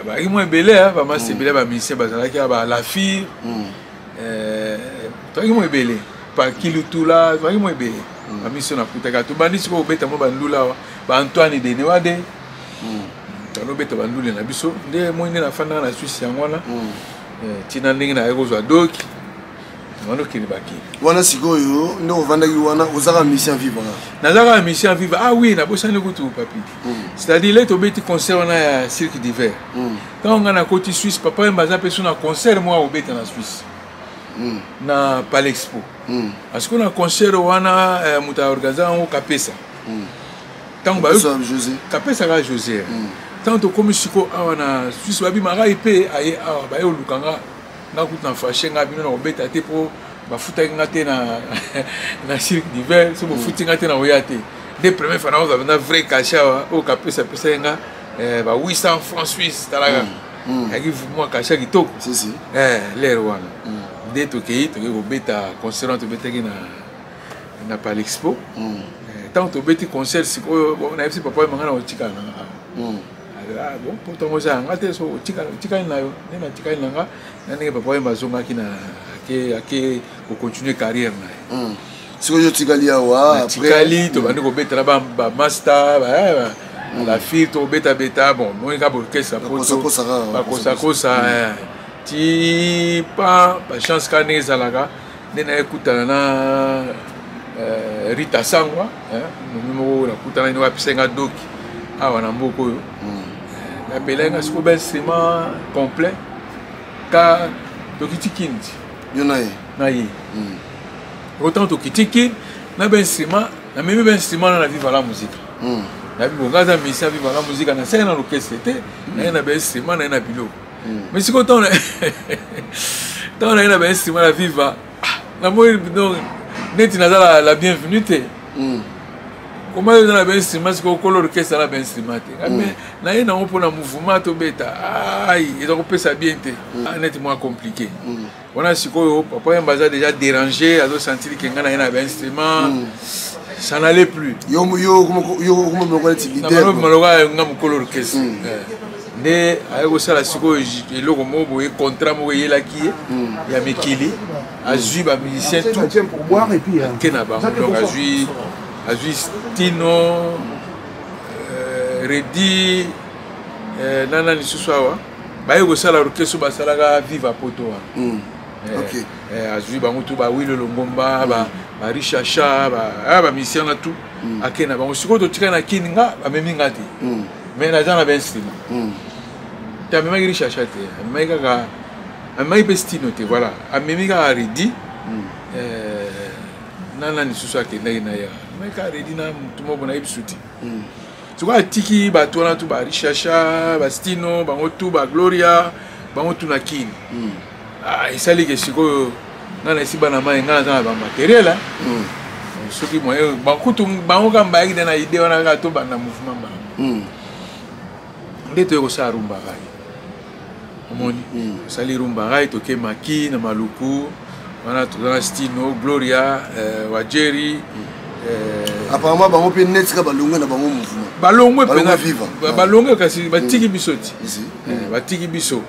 bayaki mwa ebele, bamasa ebele, bamusicien bazalaki ya balafire, toyaki mwa ebele, pakilutula, toyaki mwa ebele bamiso. Nakutaka, tobandi sikoyo kobeta mwa bandula awa, baantoine denewade, tolobeta bandule na biso. Nde moi nde nafandaka na Suisse yango wana, ntina ndenge naye kozwa doki. Nabandi okende bakili. Wana sikoyo nde ovandaki wana, ozaka musicien vivre? Naza kaka musicien vivre. Ah oui, nabosani kutu, papi. C'est à dire le tobeti concert wana ya Cirque d'hiver, ntango ngai nakoti Suisse, Papa Wemba aza mpe so na concert moko akobeta na Suisse, na Palexpo. Parce que na concert wana, moto aorganize yango Kapesa. Ntango Kapesa kaka José, ntango tokomi sikoyo awa na Suisse, babimaka ye mpe aye awa, baye oluka nga. Nga kutu na fashe nga bino na kobeta te, mpo bafutaki nga te na Cirque d'hiver. So bofuti nga te, na koya te. Nde première fois nakozwa mpenza vrai cachet awa, oyo Kapesa apesaki nga, ba 800 francs suisse. Talaka, ayaki mwa cachet kitoko lere wana. Nde tokei kobeta concert wana, tobetaki na Palexpo. Ntango tobeti concert sikoyo, nayebisi papa oyo manga na kotikala nanga awa. Ah bon, po ntango oza yanga te, so otikali na yo. Nde natikali na nga na ndenge papa oyo bazongaki na ake kocontinue carrière na ye. Sikoyo otikali awa? Natikali, tobandi kobetela bamaster, la fille, tobetabeta. Bon, moni kaka orchestre poto, bakosakosa ti pa bachance kaka ndenge ezalaka. Nde nayekutana na Rita Sangwa, momi moko nakutana nde apesa nga doki awa na mboka oyo. Napelai nga sikoyo bainstrument complet ka tokiti kindi. Yo na ye? Na ye. Autant tokiti kini na bainstrument, namemi bainstrument na Viva la Musique. Nabi bonga aza musicien Viva la Musique, nasali na orchestre te, naye na bainstrument, naye na biloko. Mais sikoyo ntango naye na bainstrument na Viva, namoni donc neti naza la bienvenue te. Koma yo oza na bainstrument, sikoyo okolo orchestre na bainstrument te. Mais naye nango mpona mouvement tobeta, ai eza kopesa bien te, neti mwa compliqué wana. Sikoyo papa Wemba aza déjà dérangé, azosentir ke ngai na ye na bainstrument, ça n'allait plus. Maloka nga mokolo orchestre, nde aye kosala sikoyo eloko moko boye, contrat moko eyelaki ye ya mikili. Azwi bamusicien tout, ake na bango. Donc azwi Stino, Redi, nana lisusu awa, baye kosala orchestre basalaka Viva Poto wana. Azwi bango tu, bawilo Longomba, barichacha, bamusicien na tout, ake na bango. Sikoyo totikali na kini, nga bamemi nga te, mais naza na bainstrument te. Amemaki Richacha te, amemaki kaka, amemaki mpe Stino te. Voilà, amemi kaka Redi nana lisusu akendaki na ye. Amemaki kaka Redi na motu moko nayebi su te. Sikoyo atiki bato wana tu, barichacha, bastino, bango tu, bagloria, bango tu na kini. Esali ke sikoyo ngai na esi bana mai, ngai naza na bamateriel. Soki moyen bakutu bango kaka bayaki nde na idée wana kaka tobanda mouvement bango. Nde toye kosala Rumba Rai. Omoni, osali Rumba Rai, toke maki na Maluku wana, toza na Stino, Gloria, Wajeri. Apparemment bango mpe neti ka balongwe na bango mouvement. Balongwe mpenza, balongwe, kasi batiki biso ti batiki biso.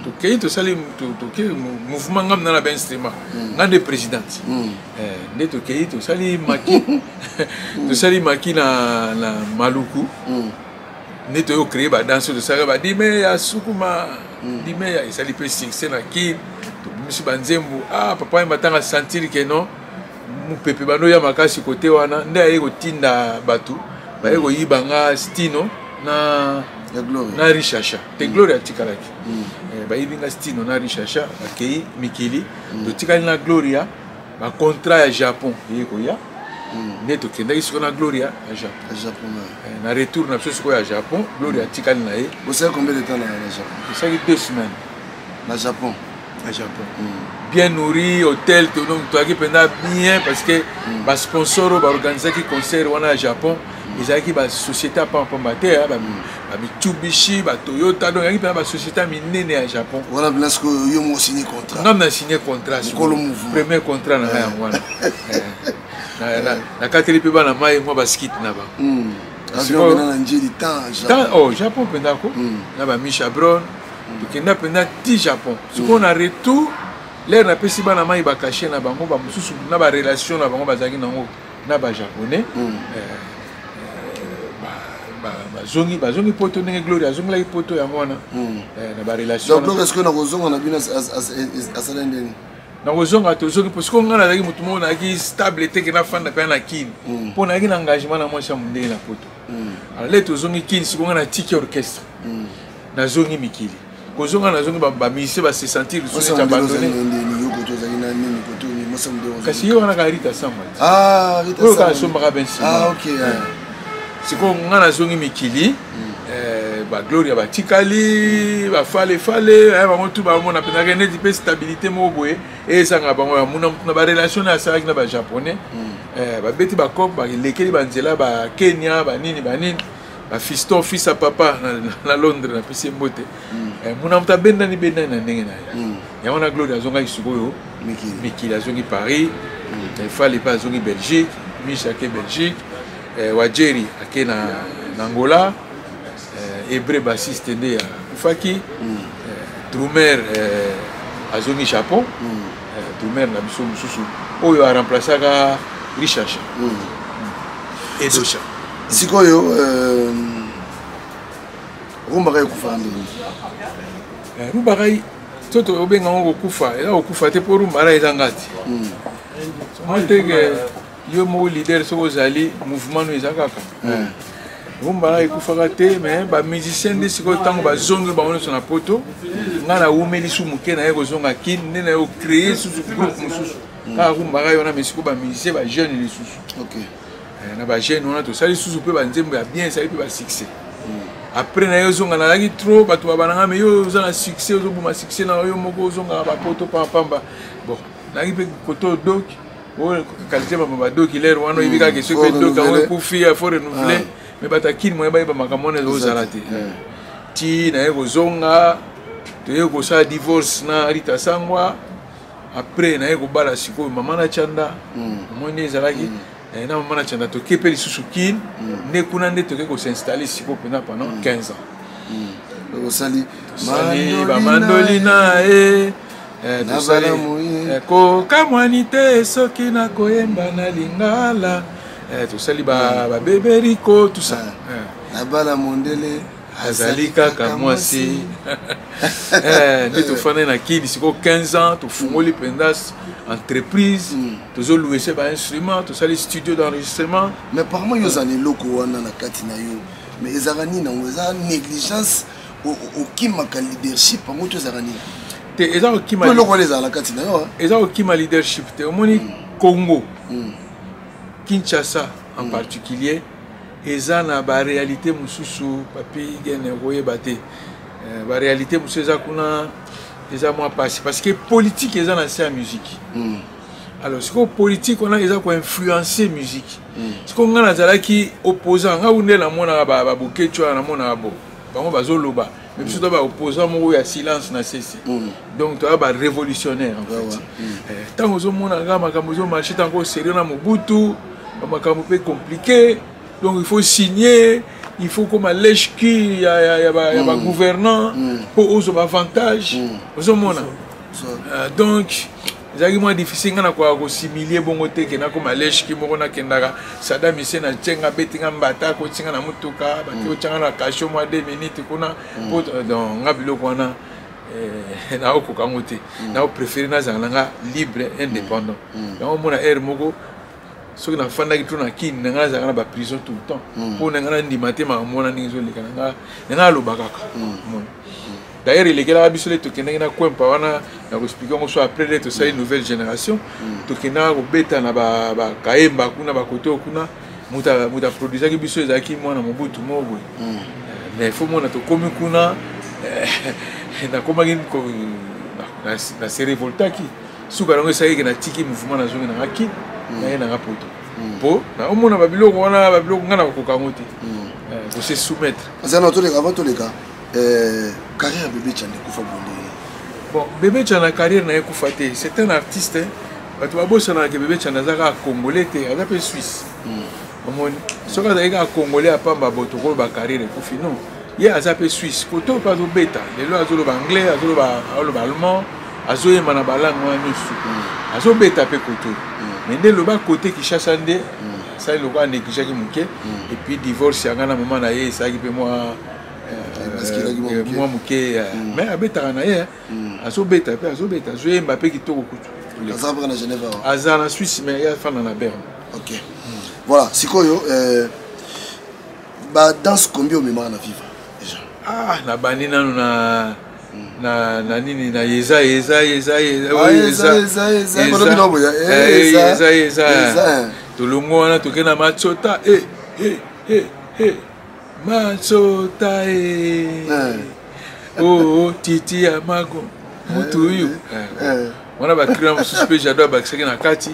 Tokei, tosali, toke mouvement, ngam na na bainstrument, nga nde présidente. Nde tokei, tosali maki, tosali maki na Maluku. Nde toyo créer badanse oyo tosalaka, badime ya sukuma, dime ya esali mpe succès na kini. Tobimisi banzembo. Ah, papa Wemba ntanga sentir ke non, mopepe bando ya makasi kote wana, nde aye kotinda bato baye koyiba nga Stino na Richacha te. Gloria atikalaki. Bayibi nga Stino na Richacha, bakei mikili. Totikali na Gloria. Bacontrat ya Japon eye koya, nde tokendaki sikoyo na Gloria na Japon. Na retour na biso sikoyo ya Japon, Gloria atikali na ye. Bosali combien de temps na Japon? Tosali 2 semaines. Na Japon? Na Japon, bien nourri, hôtel, donc toyaki mpenza bien, parce que basponsor oyo baorganisaki concert wana ya Japon ezalaki basociété ya pampamba te, bamitsubishi, batoyota. Donc ezalaki mpenza basociété ya minene ya Japon. Wana mpena sikoyo yo moko signé contrat? Ngam na signé contrat. Mokolo mouvement. Premier contrat na ngai yango wana. Nakateli mpe bana mai mwa baskit na bango. Na Njeli. Oh, Japon mpenza ko na bamisha bron, tokenda mpenza ti Japon. Sikoyo na retour, lere napesi bana mai bacachet na bango, bamosusu na barelation na bango bazalaki nango na bajaponais, bazongi, bazongi poto ndenge Gloria azongelaki poto yango wana na barelation. Donc Gloria sikoyo na kozonga na bino asala ndeni? Nakozonga, tozongi, mpo sikoyo ngai nazalaki motu moko nazalaki stable te ke nafanda mpenza na Kini, mpo nazalaki na engagement na mwasi ya mondele na poto. Alors le tozongi Kini, sikoyo ngai natiki orchestre, nazongi mikili. Kozonga, nazongi, bamusicien base sentir lisusu neti abandonné. Kasi ye wana kaka Rita Samba oyo kaka asombaka bensima. Sikoyo ngai nazongi mikili, bagloria batikali, bafalefale bango tu bamona mpenzaka neti mpe stabilité moko boye ezanga bango ya muna mutu na barelation na asalaki na bajaponais, babeti bacope, balekeli banzela bakenya, banini banini, bafiston, fils ya papa na Londres, napesi ye mbote. Muna moto abendani bendani na ndenge na ye. Yango na Gloria azongaki sikoyo mikili, azongi Paris, Efale mpe azongi Belgique, Miche ake Belgique, Wajeri ake na Angola, Hébreu bassiste nde akufaki, drummer azongi Japon, drummer na biso mosusu oyo aremplaçaka Richard Edosha. Sikoyo Rumbaka ekufaka ndenge? Rumbaka to tobenga yango kokufa, eza kokufa te, mpo rumbaka eza nga te. Moi teke yo moko leader, soki ozali mouvement no eza kaka. Rumbaka ekufaka te, mais bamusicien nde sikoyo ntango bazongi bango nyonso na poto, ngai nawumeli su moke, naye kozonga Kine nde naye kocréer susu groupe mosusu kaka rumbaka yo wana, mais sikoyo bamusicien bajeune lisusu. Na bajeune wana tosali susu mpe banzembo ya bien, esali mpe basuccès. Après na ye ozonga, nazalaki trop, bato babananga, me yo oza na succès, ozoboma succès na yo moko, ozongaka bapoto pambapamba. Bon, nazalaki mpe koto doki oyo qualité bama badoki lere wana, oyebi kaka soki mpe doki yango ekufi, faut renouveler. Mais bato ya Kini moye bayeba makambo wana ezozala te. Ti naye kozonga, toye kosala divorce na Rita Sangwa. Après naye kobala sikoyo mama na Chanda. Omoni ezalaki na mama na Chanda, toke mpe lisusu Kine, nde kuna nde toke kosinstalle sikoyo mpenza pendant 15 ans. Osali tosali bamandolina e, tosali kokamwani te soki nakoyemba na lingala, tosali babeberiko, tout ça. Nabala mondele. Azali kaka mwasi. Nde tofandai na Kini sikoyo 15 ans, tofungoli mpenza entreprise, tozoluese bainstrument, tosali studio d'enregistrement. Mais apparemment yo ozala eloko wana na kati na yo, mais ezalaka nini yango? Eza négligence, okimaka leadership yango to ezalaka nini? Te, eza kokima eloko wana ezala na kati na yo. Eza kokima leadership te. Omoni, Congo Kinshasa en particulier eza na baréalité mosusu, Papi Gene, okoyeba te. Baréalité mosusu eza kuna, eza mwa pasi, parce que politique eza na se ya musique. Alors sikoyo politique wana eza koinfluence musique. Sikoyo ngai nazalaki opposant, ngai nde namonaka babokecu wana, namonaka bo bango bazoloba, mais biso to baopposant moko ya silence na sese. Donc toya barévolutionnaire en fait. Ntango ozomona kaka makambo ezomarche, ntango sérieux na Mobutu, bamakambo mpe compliqué, donc il faut signer, il faut koma lèche-cul ya bagouvernant mpo ozwa baavantage, ozomona. Donc ezalaki mwa difficile, ngai nakoka kosimilie bongo te ke nakoma lèche-cul moko. Nakendaka Sadam Hussein, atienga, abetinga mbata, akotinga na motuka, baki otianga na cachot mwa 2 minutes kuna po. Donc nga biloko wana naokoka yango te, naopréféré nazala na nga libre, indépendant. Yango omona aire moko soki nafandaki to na Kini na ngai, nazalaka na baprison tout le temps, mpo na ngai nandima te makambo wana ndenge ezoleka na ngai, na ngai aloba kaka. Omona, d'ailleurs elekelaka biso le tokendaki na Kwempa wana, na koexpliquer yango so après. Le tosali nouvelle génération, tokendaka kobeta na bakayemba kuna, bakote oyo kuna, moto aproduisaki biso ezalaki mwana Mobutu moko boye. Mais faut mona tokomi kuna, nakomaki na se révoltaki, suka nango esalaki ke natiki mouvement, nazongi nanga Kini, naye nanga poto, mpo naomona babiloko wana, babiloko ngai nakokoka yango te, kose soumettre. Azana toleka, avant toleka, carrière ya Bebe Chanda ekufa bonde? Bon, Bebe Chanda, carrière na ye ekufa te. C'est un artiste. Bato babosanaka ke Bebe Chanda aza kaka congolais te, aza mpe suisse. Omoni, soki azalaki kaka congolais ya pamba bo tokoloba carrière ekufi. Non, ye aza mpe suisse, koto mpe azobeta lelo, azoloba anglais, azoloba allemand, azoyemba na balangue wana nyonso, azobeta mpe koto. Mais nde loba kote Kinshasa nde asali lokola anégligeaki moke. Et puis divorce yanga na mama na ye esalaki mpe mwa Mwa moke, mais abetaka na ye, azobeta mpe azobeta, azoyemba mpe kitoko kutu. Aza mpe na Genève awa? Aza na Suisse, mais ye afanda na Berne. Ok, voilà. Sikoyo badanse combien omemaka na Viva déjà? Ah, nabandi nanu na nini, na yeza yeza yeza yeza yeza yeza. Tolongo wana, toke na matsota e e e e matsota e oh, titi ya mago mutu oyo wana, bacri na mosusu mpe Jado abakisaki na kati.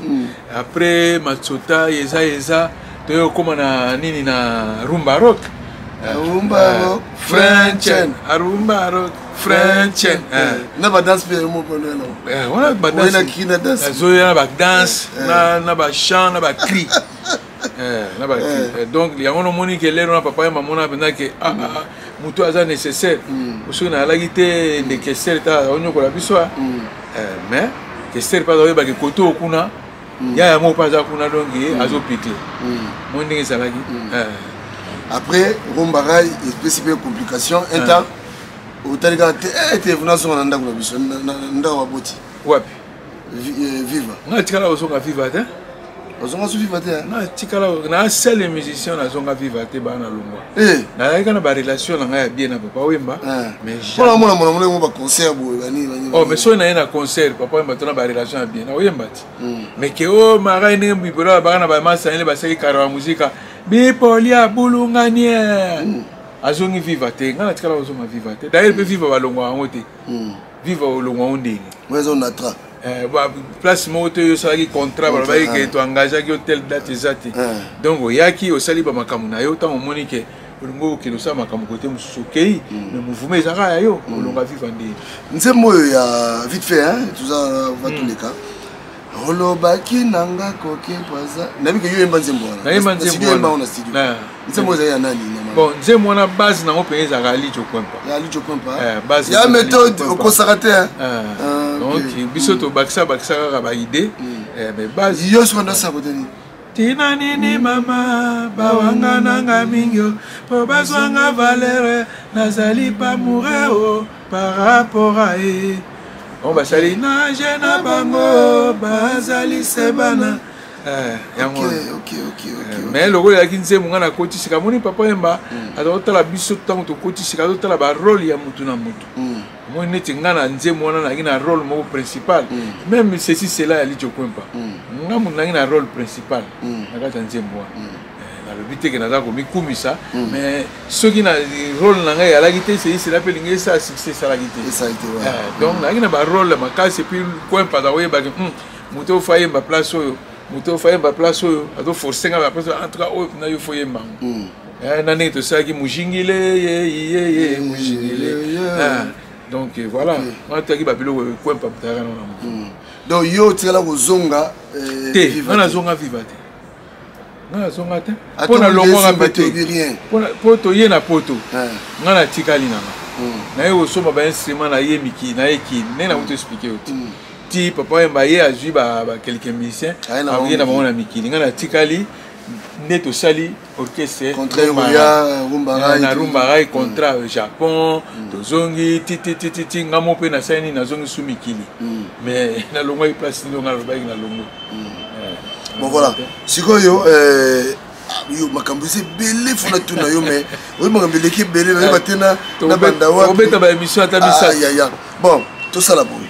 Après matsota yeza yeza, toye okóma na nini, na rumba rock. Rumba rock. French, rumba rock French. Na badanse mpe wana, badanse na badanse na bachant na bacri na bacri. Donc yango nomoni ke lelo na papa ye mamona mpenza ke moto aza nécessaire. Soki nayalaki te nde Kester ta onyokola biso, mais Kester mpe aza oyebaki kote oyo kuna ya yango mpe aza kuna, donc azopikle mo ndenge ezalaki. Après rumba rai epesi mpe complication un temps, otali kaka te ete nazonga na ndako na biso, ndako baboti. Wapi? Viva. Nga tikala kozonga Viva te. Ozonga so Viva te? Nga tikala na seul musicien nazonga Viva te. Baa na longwa, nazalaki na barelation na ngai ya bien na Papa Wemba, mais mpona mona mona mona yango baconcert boye bani? Oh, mais soki naye na concert Papa Wemba to na barelation ya bien, nakoyemba ti. Mais ke o marai ndenge bipolo baka na bamasangele basaki karawa muzika bipoli abulungani, azongi Viva te. Ngai natikala kozonga Viva te. D'ailleurs mpe Viva balongwa yango te. Viva olongwa yango ndenge eza onatra. Place moko te oyo osalaki contrat, balobaki ke toengageaki yo telle date, eza te. Donc oyaki, osali bamakambo na yo, ntango omoni ke olingi okende osala makambo kote mosusu, okei, mais mouvement ezaka ya yo. Olonga Viva ndeni? Nzembo oyo ya vite fait toza vatoleka, olobaki nanga koke poza, nayebi ke yo oyemba nzembo wana. Nayemba nzembo. Oyemba wana studio. Nzembo ezali ya nani? Bon, nzembo wana base nango mpenza ezalaka Lijo Kwempa. Ya Lijo Kwempa ya méthode, okosaka te. Donc biso tobakisa bakisa kaka baidée, mais base Yo soki ndosaka kote nini? Tina nini mama bawanga nanga mingi mpo bazwanga valeur, nazali pamoure o par rapport a ye bango basali nage na bango bazali sebana yango. Mais lokola ezalaki nzembo ngai nakotisika, moni Papa Yemba aza kotala biso ntango tokotisika, azotala barole ya mutu na mutu. Omoni neti ngai na nzembo wana nazalaki na rôle moko principal, même ceci cela ya Lijo Kwempa, nga moto nazalaki na rôle principal na kati ya nzembo wana. Nalobi te ke naza komikumisa, mais soki na rôle na ngai eyalaki te, ceci cela mpe elingi esala succès, esalaki te. Donc nazalaki na barole makasi. Et puis Kwempa aza koyebaki moto oyo fa yemba place oyo, moto oyo fa yemba place oyo, azoforce nga ba place. En tout cas oyo mpena yo fo yemba yango na ndenge tosalaki mujingile ye ye ye mujingile. Donc voilà, wana toyaki babiloko Kwempa mutayaka nano na motu. Donc yo otikala kozonga? Te, nga nazonga Viva te, nga nazonga te mpo nalongwaka mpe te mpo toye na poto. Nga natikali nanga, naye kosomba bainstrument, naye miki, naye Kini ndenge nakuti expliquer yo ti ti Papa Wemba ye azwi ba quelques musiciens, aye na bango na mikili, nga natikali nde tosali orchestre na rumba rai, contrat Japon, tozongi titititi. Nga mo mpe nasali nini, nazongi su mikili, mais nalongwaki place nini nga nalobaki nalongwe. Bon, voilà. Sikoyo yo makambo eza ebele, fona tuna yo, mais oyo makambo eleki ebele, nayeba te na banda wapi. Obeta baémission ata misato. Bon, tosala boye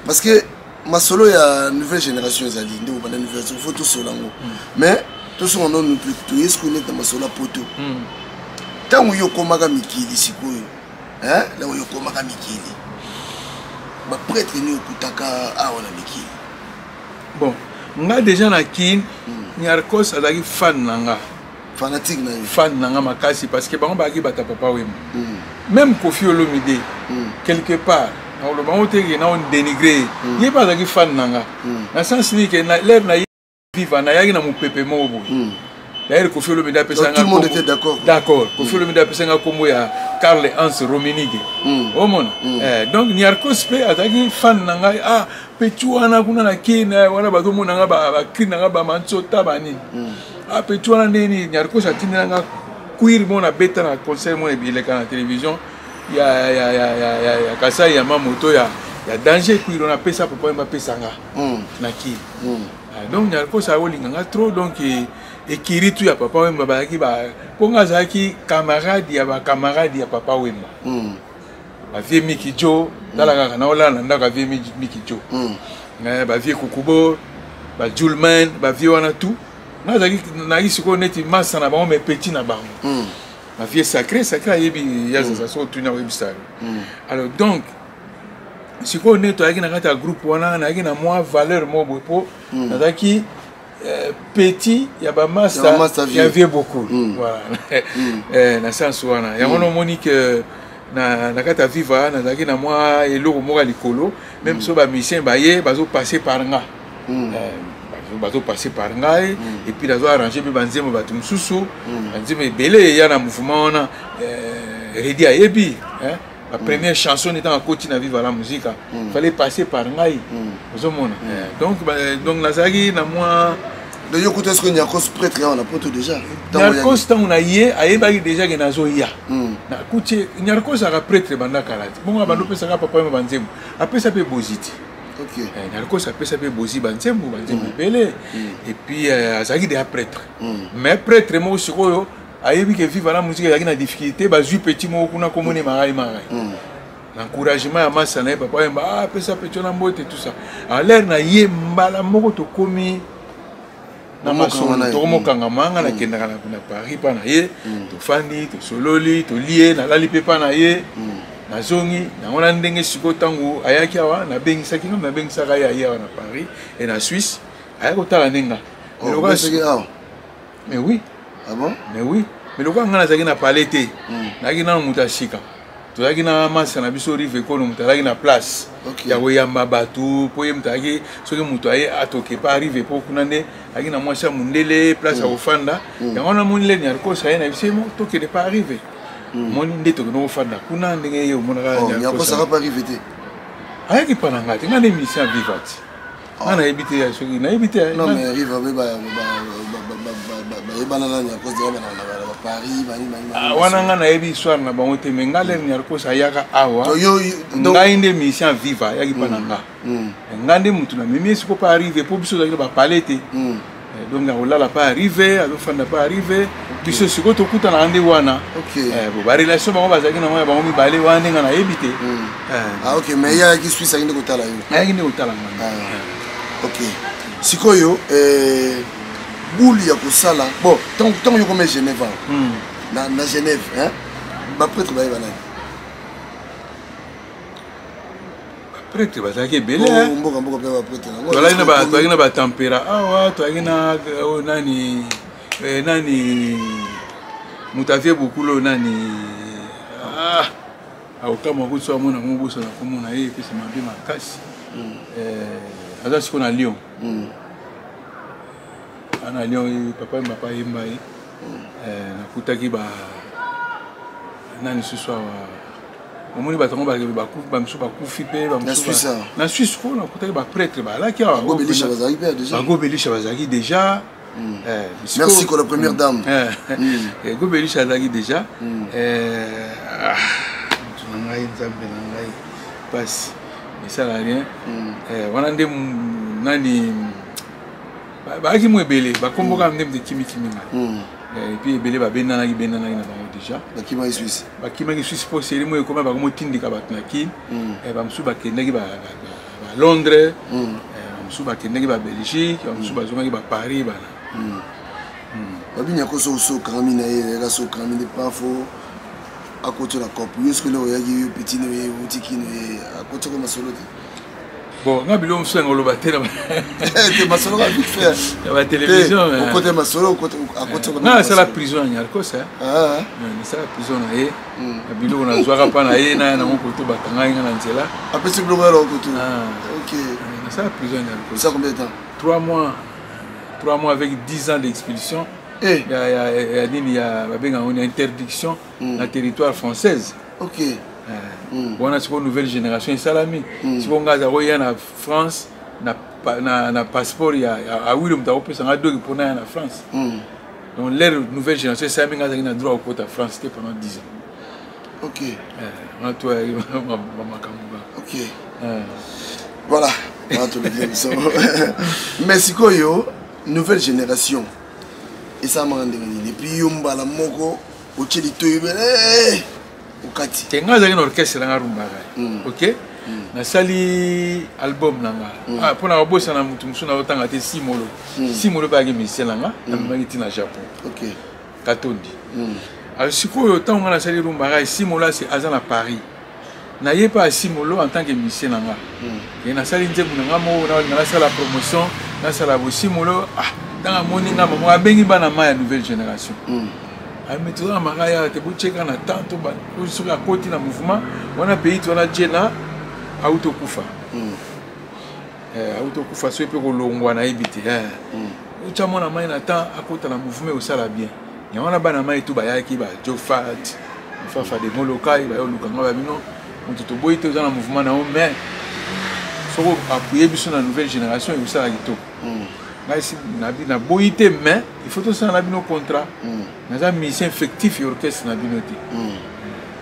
parce que masolo ya nouvelle génération ezali nde kobanda nouvelle, faut tosola yango, mais tosonga nano toye sikoyo neti na masolo ya poto. Ntango yo okomaka mikili sikoyo, ntango yo okomaka mikili, baprêtre nini okutaka awa na mikili? Bon, nga déjà na Kine, Niarcos azalaki fan na nga. Fanatique na yo. Fan na nga makasi, parce que bango bazalaki bata Papa Wemba, même Kofi Olomide quelque part. Nakoloba bango te ke na dénigre ye, mpe azalaki fan na nga na sens nini ke l'heure na ye Viva, nayaki na mopepe moko boye. D'ailleurs Kofi Olomide apesanga, d'accord, Kofi Olomide apesanga nkombo ya Karl Hans Rummenigge, omona. Donc Niarcos mpe azalaki fan na ngai. Ah, petit wana kuna na Kine wana, bazomona nga bacri na nga bamantsota banini. Ah, petit wana ndenge nini Nyarkos atindela nga cuir moko nabeta na concert moko eleka na télévision ya, ya, ya, ya, ya, ya Kasai ya mamoto ya, ya danger cuir wana apesa papa Wemba apesa nga na kiri Ah, donc Nyarkos akolinga nga trop donc ekiri tu ya papa Wemba bazalaki ba mpo nga azalaki camarade ya bacamarade ya papa Wemba ba vieux Miki Jo tala kaka naolala na ndako ya vieux Miki Jo mm. Ba vieux Kukubo, ba Julman, ba vieux wana tout nazalaki nayaki sikoyo neti masa na bango mais petit na bango ba vieux sacré sacré ayebi ya zaza soki otuni akoyebisa yo. Alors donc sikoyo nde toyaki na kati ya groupe wana, nayaki na mwa valeur moko boye mpo nazalaki petit ya bamasta ya vieux beaucoup voilà. Na sens wana yango nomoni ke na kati ya viva nazalaki na mwa eloko moko ya likolo, même so bamusicien baye bazopasse par nga, bazopasse par ngai et puis nazo arrange mpe banzembo bato mosusu, banzembo ebele eya na mouvement wana. Redi ayebi ba première chanson ntango akoti na Viva la Musica, fallait passer par ngai, ozomona. Donc nazalaki na mwa Donc yo kuta soki Nyarkos prêtre awa na poto déjà? Nyarkos ntango na ye ayebaki déjà ke nazoya, nakuti Nyarkos aka prêtre banda kala te. Bongo abanda opesaka papa yo banzembo, apesa mpe bozi te. Nyarkos apesa mpe bozi banzembo, banzembo ebele. Et puis azalaki déjà prêtre, mais prêtre moko sikoyo ayebi ke Viva la Musique ezalaki na difficulté, bazwi petit moko kuna komoni Marai Marai. Encouragement ya masa na ye papa Wemba, ah, apesa petit wana mbote, tout ça. Alere na ye mbala moko tokomi na masolo, tokomokangama. Nga nakendaka na Paris mpa na ye, tofandi, tosololi, tolie, nalali mpe mpa na ye, nazongi yango na ndenge. Sikoyo ntango ayaki awa, nabengisaki nga, nabengisaka ye, aye awa na Paris e na Suisse, aya kotala nde nga. Mais oui. Ah bon? Mais oui, mais lokola nga nazalaki na palais te, nazalaki nano moto ya sika, tozalaki na masa na biso Rive Kono, moto azalaki na place ya koyamba bato mpo ye moto azalaki, soki moto aye atoke pa Rive mpo kuna nde azalaki na mwasi ya mondele, place ya kofanda. Yango wana moni leni Nyarkos aye na biso ye mo tokende pa Rive, moni nde tokende kofanda kuna ndenge ye omonaka. Nyarkos pa Rive te? Ayaki mpa na ngai te, ngai nde musicien Viva te, nga nayebi te soki nayebi te. Non, mais Rive abe bayebana na Nyarkos deja na Paris. Wana nga nayebi histoire na bango te, mais nga lere Nyarkos ayaka awa, ngai nde musicien Viva, ayaki mpa na nga, nga nde mutu namemi ye siko pa Rive mpo biso ozalaki na bapale te. Donc akolala pa Rive, azofanda pa Rive, biso sikoyo tokutanaka nde wana. Barelation bango bazalaki nango ya bango mibale wana nde nga nayebi te. Ah ok, mais ye ayaki Suisse, ayaki nde kotala yo? Ayaki nde kotala nga. Ok, sikoyo boule ya kosala, bon, ntango yo koma Genève awa, na Genève baprêtre bayeba nani? Prêtre bazalaki ebele. Mboka mboka mpe baprêtre. Tozalaki na batempera awa, tozalaki na oyo nani, nani moto avie bokulu oyo nani, akokamwa kutu so amona ngo bosana komona ye, epesa mabe makasi. Aza sikoyo na Lyon, ana Lyon, papa papa ayemba ye. Nakutaki ba nani susu awa, omoni bato yango bamisusu bakufi mpe na Suisse ko nakutaki baprêtre balaki awa, bagobelisha bazalaki déjà. Merci pour la première dame. Gobelisha azalaki déjà. Motu na ngai, nzambe na ngai, pasi esala rien. Wana nde nani bayaki mo ebele, bakomboka nde moto ekimikimi ngai, et puis ebele babendanaki bendanaki na bango déjà. Bakimaki Suisse? Bakimaki Suisse mpo seri mo ekoma bango motindika bato na Kine. Bamosusu bakendaki Balondres, bamosusu bakendaki Babelgique, bamosusu bazongaki Baparis bana. Babi Nyarkos so okangami na ye, yaka so okangami nde pafo akoti na cope yo. Soki eloko oyaki yo petit no ye outi kino ye akoti ko masolo te? Bon, nga biloko mosusu yango oloba te. Te, masolo ka vite fait. Na batelevizio. Okote masolo akoti. Nga nasala prison ya Nyarkos, nasala prison na ye na biloko nazwaka mpa na ye naya nango koto, bakangai nga na nzela. Apesi biloko ya koto? Ok. Nasala prison ya Nyarkos. Ça combien de temps? 3 mois, 3 mois avec 10 ans d'expulsion ya nini ya babengaka ngo interdiction na territoire française. Wana sikoyo nouvelle génération esalami. Sikoyo ngai aza koya na France na passeport ya awilo, moto akopesa nga doki mpona ya na France. Donc l'ère nouvelle génération esalami, ngai azalaki na droit kokota France te pendant 10 ans. Ok. Wana to bamakambo kaka. Ok. Voilà, wana tolobi biso. Mais sikoyo nouvelle génération esalamaka ndenge nini? Et puis yo mbala moko otie litoyi ebele okati. Te, ngai azalaki na orchestre nanga rumbaka. Ok, nasali album na nga. Mpo na kobosana motu mosusu nazotanga te, Simolo. Simolo mpe ayaki musicien na nga, namemaki ntina Japon. Katondi. Alors sikoyo ntango nga nasali rumbaka, Simolo aza na Paris, naye mpe asimolo en tant que musicien na nga. E nasali nzembo na nga moko, nalinga nasala promotion, nasala bosimolo. Ah, ntango amoni nga mamo abengi bana ma ya nouvelle génération, mais toza na makaya te, botyeka na temps to soki akoti na mouvement wana pays to wana jena auti okufa, auti okufa, soki mpe kolongwa nayebi te. Otya mwana mai na temps akota na mouvement, osala bien. Yango wana bana mai tu bayaki, bajofat fafa de Molokai, bayoluka nga babino moto toboyi te, oza na mouvement na yo, mais soki appuye biso na nouvelle génération ekosala kitoko. Ngai si naboyi te, mais il faut tosala na bino contrat. Naza musicien effectif ya orchestre na bino te.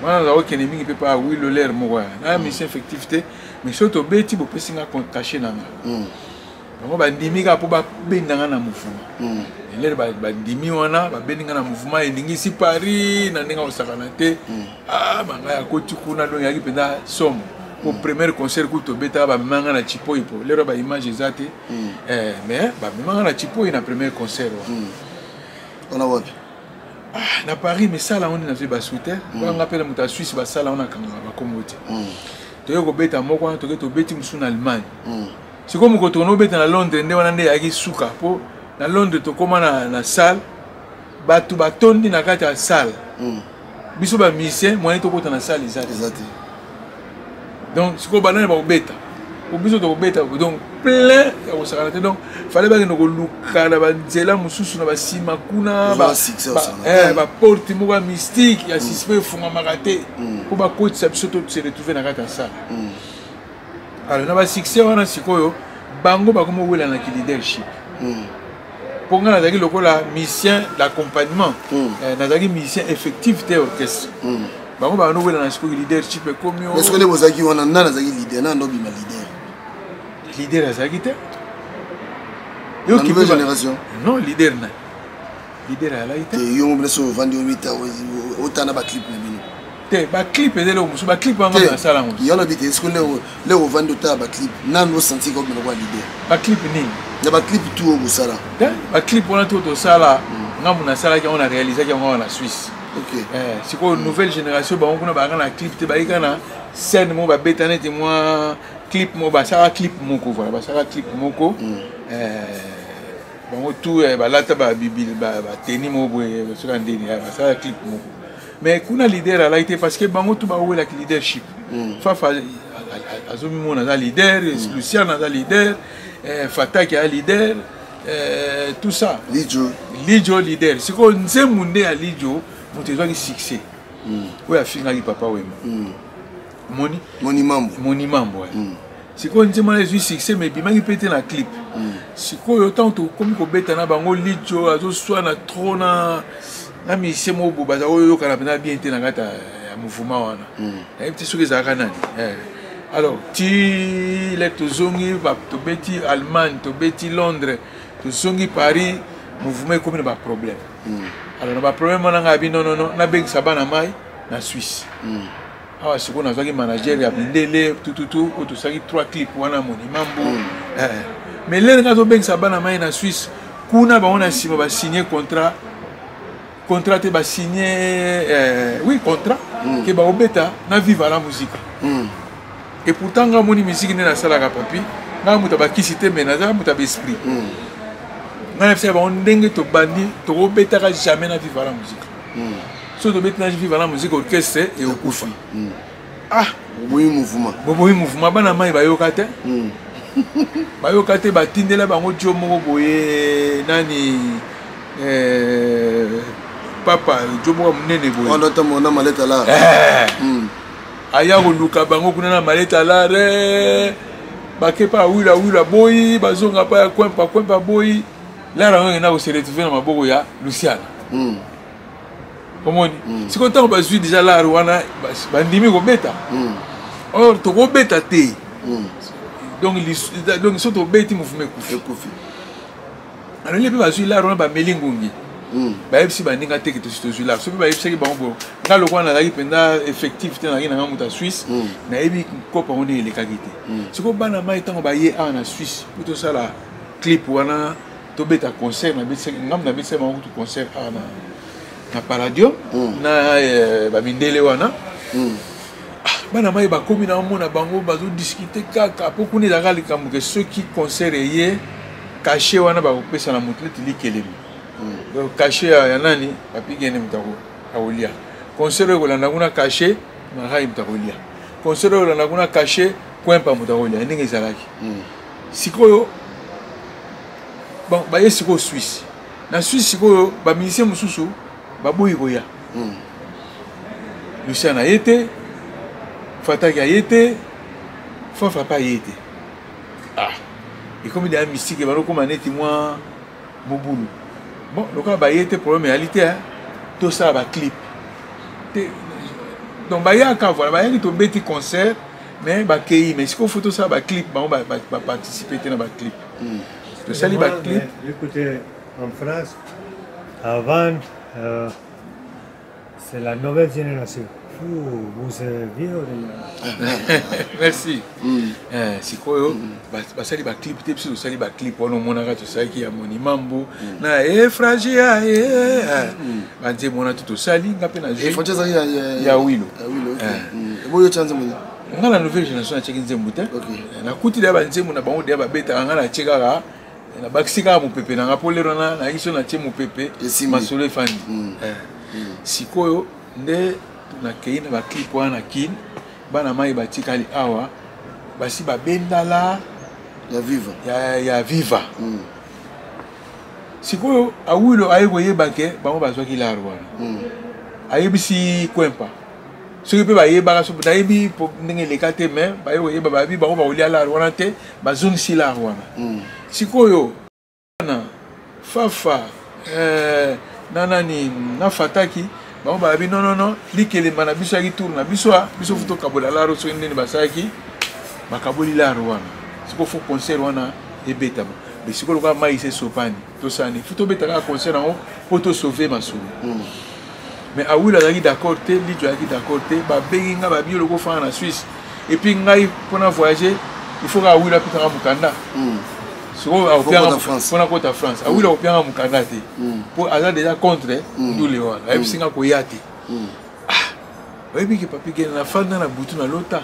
Wana naza kokende mingi mpe pa wilolere moko ya naza musicien effectif te, mais soki tobeti, bopesi nga cachet na nga. Bango bandimi kaka mpo babenda nga na mouvement. Elere bandimi wana, babendi nga na mouvement, eningisi Paris na ndenge akosakana te. Bangai akoti kuna, donc eyaki mpenza somo. Po premier concert kutu tobetaka, bamema nga na Chipoi, po lero baimage eza te, mais bamema nga na Chipoi na premier concert wana. Wana wapi? Na Paris, misala yango nde nazwi basu te. Nga mpe na moto ya Suisse, basala yango nakangaka bakombo te. Toye kobeta moko wana, toke tobeti mosusu na Allemagne. Sikoyo mokolo tokona obeta na Londres, nde wana nde eyaki suka, mpo na Londres tokóma na salle, bato batondi na kati ya salle. Biso bamusicien, moyen tokota na salle eza te. Donc sikoyo banani bakobeta? Po biso tokobeta, donc plein ya kosakana te. Donc fallait bakende koluka na banzela mosusu na basima kuna, baporte moko ya mystique ya suspect efungamaka te, mpo bakotisa biso to se retrouve na kati ya salle. Alors na basuccès wana, sikoyo bango bakomi owelanaki leadership, mpo ngai nazalaki lokola musicien d'accompagnement, nazalaki musicien effectif te orchestre. Bango bando owelana sikoyo leadership ekomi. Est-ce que nde bozalaki wana, nani azalaki leader, nani obima leader? Leader azalaki te. Na nouvelle génération? Non, leader na leader azalaki te. Yo mo so ovandi omita otana baclip na bino. Te, baclip eza eloko mosusu, baclip wana nasala yango. Yo lobi te, est-ce que lero ovandi otala baclip, nani osanti ka obima lokola leader? Baclip nini? Na baclip tu oyo bosala. Baclip wana to tosala, ngambo nasalaki yango, na réalisaki yango awa na Suisse. Sikoyo nouvelle génération, bango kuna bayaka na clip te, bayika na scène moko babeta neti mwa clip moko, basalaka clip moko. Voilà, basalaka clip moko. Bango tu balata bateni moko boye, soki ndeni basalaka clip moko. Mais kuna leader alaki te, parce que bango tu bawelaki leadership. Fafa azomimona aza leader, Luciane aza leader, Fataki aza leader, tout ça. Lijo. Lijo leader. Sikoyo nzembo nde ya Lijo moto ezwaki succès, oyo afingaki Papa Wemba. Moni Monimambo. Monimambo. Sikoyo nzembo wana ezwi succès, mais ebimaki mpe te na clip. Sikoyo ntango tokomi kobeta na bango, Lijo azoswana trop na musicien moko boye, baza koyokana mpenza bien te na kati ya mouvement wana. Nayebi te soki ezalaka nani. Alors ti le tozongi, tobeti Allemagne, tobeti Londres, tozongi Paris, mouvement ekomi na baproblème. Alors na baproblème wana, ngai abi non, nabengisa bana mai na Suisse awa. Sikoyo nazwaki manager ya mindele tututu oyo tosalaki trois clip wana Monimambo. Mais lere ngai azobengisa bana mai na Suisse kuna, bango na nsima basigne contrat, contrat te, basigne oui, contrat ke bakobeta na Viva la Musique. Et pourtant nga moni musique nde nasalaka, papi, nga moto abakisi te, mais naza moto ya baesprit. Ngai nayebisaka bango ndenge tobandi, tokobetaka jamais na Viva la Musique. Soki tobeti na Viva la Musique, orchestre ekokufa. Ah, boboyi mouvement. Boboyi mouvement. Bana mai bayoka te, bayoka te. Batindela bango dio moko boye, nani, papa dio moko monene boye. Wana tamona maleta la. Aya koluka bango kuna na maleta lare, bake pa awila awila boyi, bazonga pa ya kwempa kwempa boyi. Lara yango ekenda kose retrouve na maboko ya Luciana. Omoni? Sikoyo ntango bazwi déjà lar wana, bandimi kobeta. Or tokobeta te. Donc soki tobeti, mouvement ekufi. Aleli mpe bazwi lar wana, bameli ngungi. Bayebisi baninga te ke tosi tozwi lar. Soki bayebisaki bango bo, nga lokola nazalaki mpenza effectif te, nazalaki nanga moto ya Suisse, nayebi kopa yango ndenge elekaki te. Sikoyo bana mai, ntango baye awa na Suisse po tosala clip wana, tobeta concert, nabetisaki ngambo, nabetisaki bango kutu concert awa na Palladium na bamindele wana. Ah, bana mai bakomi na omona bango bazodiscute kaka mpo kuna ezalaka likambo ke soki concert eye, cachet wana bakopesa na motu neti likelemi. Donc cachet ya nani? Papy Gene moto akolia. Concert oyo ekolanda kuna, cachet Marai moto akolia. Concert oyo ekolanda kuna, cachet Kwempa moto akolia. Ndenge ezalaki. Sikoyo bon, baye sikoyo Suisse. Na Suisse sikoyo bamusicien mosusu baboyi koya. Lucien aye te, Fataki aye te, Fafa mpe aye te. Ah, ekomi deya mystique, balokoma neti mwa mobulu. Bon, lokola baye te, problème eyali te, tosala baclip te. Donc bayaka, voilà, bayaki, tobeti concert, mais bakei. Mais sikoyo faut tosala baclip, bango baparticipe te na baclip. Tosali baclip. Écoutez, en France, avant, c'est la nouvelle génération. Fou, vous êtes vieux déjà. Merci. Sikoyo basali baclip te, biso tosali baclip wana. Omonaka tosalaki ya Monimambo na Efragia ye, banzembo wana to tosali, nga mpe na Efragia ezalaki ya Wilo. Ya Wilo, ok. Eboyo otya nzembo nini? Nga na nouvelle génération natiaki nzembo te. Nakuti deya banzembo na bango deya babetaka, nga natie kaka, nabakisi kaka mopepe na nga, mpo lero wana nayaki so natie mopepe, masolo efandi. Sikoyo nde nakei na baclip wana na Kine. Bana mai batikali awa, basi babendala ya Viva. Ya Viva. Sikoyo Awilo aye koyeba ke bango bazwaki lar wana. Ayebisi Kwempa, soki mpe bayebaka, soki nayebi ndenge eleka te, mais baye koyeba, bayebi bango bakolia lar wana te, bazongisi lar wana. Sikoyo na Fafa, na nani, na Fataki, bango balobi: "Non, non, non, likelemba na biso yaki tour na biso, a biso faut tokabola laro." Soki ndeni basalaki, bakaboli laro wana. Sikoyo faut concert wana ebetama. Mais sikoyo lokola mai se esopani, tosani faut tobeta kaka concert yango mpo tosauve masolo. Mais Awilo azalaki d'accord te, Lijo azalaki d'accord te. Babengi nga, babi yo lokofanda na Suisse, et puis ngai mpona voyager il faut kaka Awilo apesanga mokanda. Sikoyo mpona kota France, Awilo akopianga mokanda te mpo aza déjà contre ndule wana. Ayebisi nga koya te. Oyebi ke Papy Gene, nafanda na butu, na lota.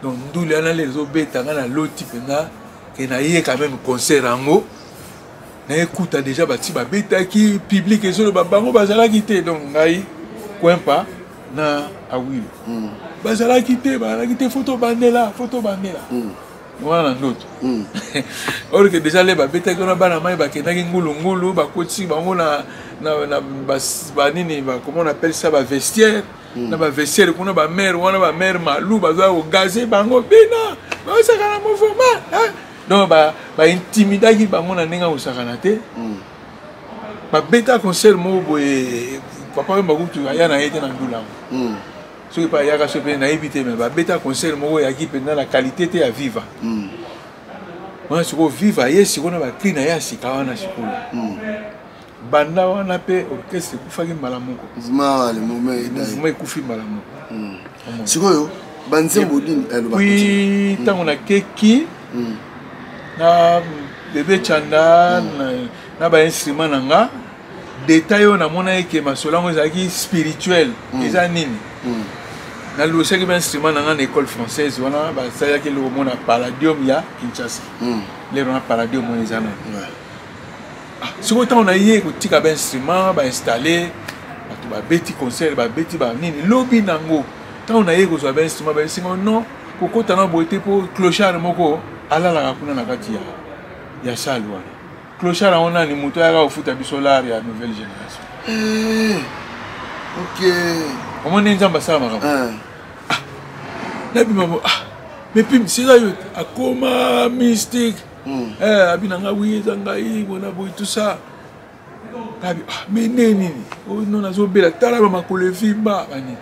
Donc ndule wana lelo ezobeta nga, na loti mpenza ke naye quand même concert yango, nayekuta déjà bati babetaki, public ezoloba bango bazalaki te. Donc ngai, Kwempa na Awilo bazalaki te, bazalaki te, faut tobandela, faut tobandela wana na ndoto. Or que déjà le babetaki wana, bana mai bakendaki ngulungulu, bakotisi bango na banini, comment on appelle ça, bavestiaire. Na bavestiaire kuna, bamare wana, bamare malu baza kogaze bango, bino bazosaka na mouvement. Donc baintimidaki bango na ndenge akosakana te. Babeta concert moko boye, Papa Wemba kutu aya na ye te na ndula yango, soki mpe ayaka so mpe nayebi te. Mais babeta concert moko eyaki mpenza na qualité te ya Viva wana. Sikoyo Viva ye sikoyo na bacri na ye ya sika wana. Sikoyo banda wana mpe orchestre ekufaki mbala moko. Mouvement ekufi mbala moko. Sikoyo banzembo nini? Puis ntango nakeki na bebe Chanda na bainstrument na nga, détail oyo namona eke masolo yango ezalaki spirituel. Eza nini? Nalosaki bainstrument na nga na école française wana, basalaki eloko mona Palladium ya Kinshasa. Lero na Palladium wana eza na sikoyo. Ntango na ye kotika bainstrument, bainstalle, bato babeti concert, babeti banini, lobi nango ntango na ye kozwa bainstrument, bayesinga non, kokota na boye te, mpo clochard moko alalaka kuna na kati ya salle wana. Clochard yango nani? Moto ayaka kofuta biso lar ya nouvelle génération. Ok. Omoni Nzambe asala makambo. Nabima mo, ah, mais puis seza yo akoma mystique. mm. eh, abi na ngai wi eza ngai bona boye tout ça abi ah, mais nde nini oh, no nazobela tala ba makolo evimba banini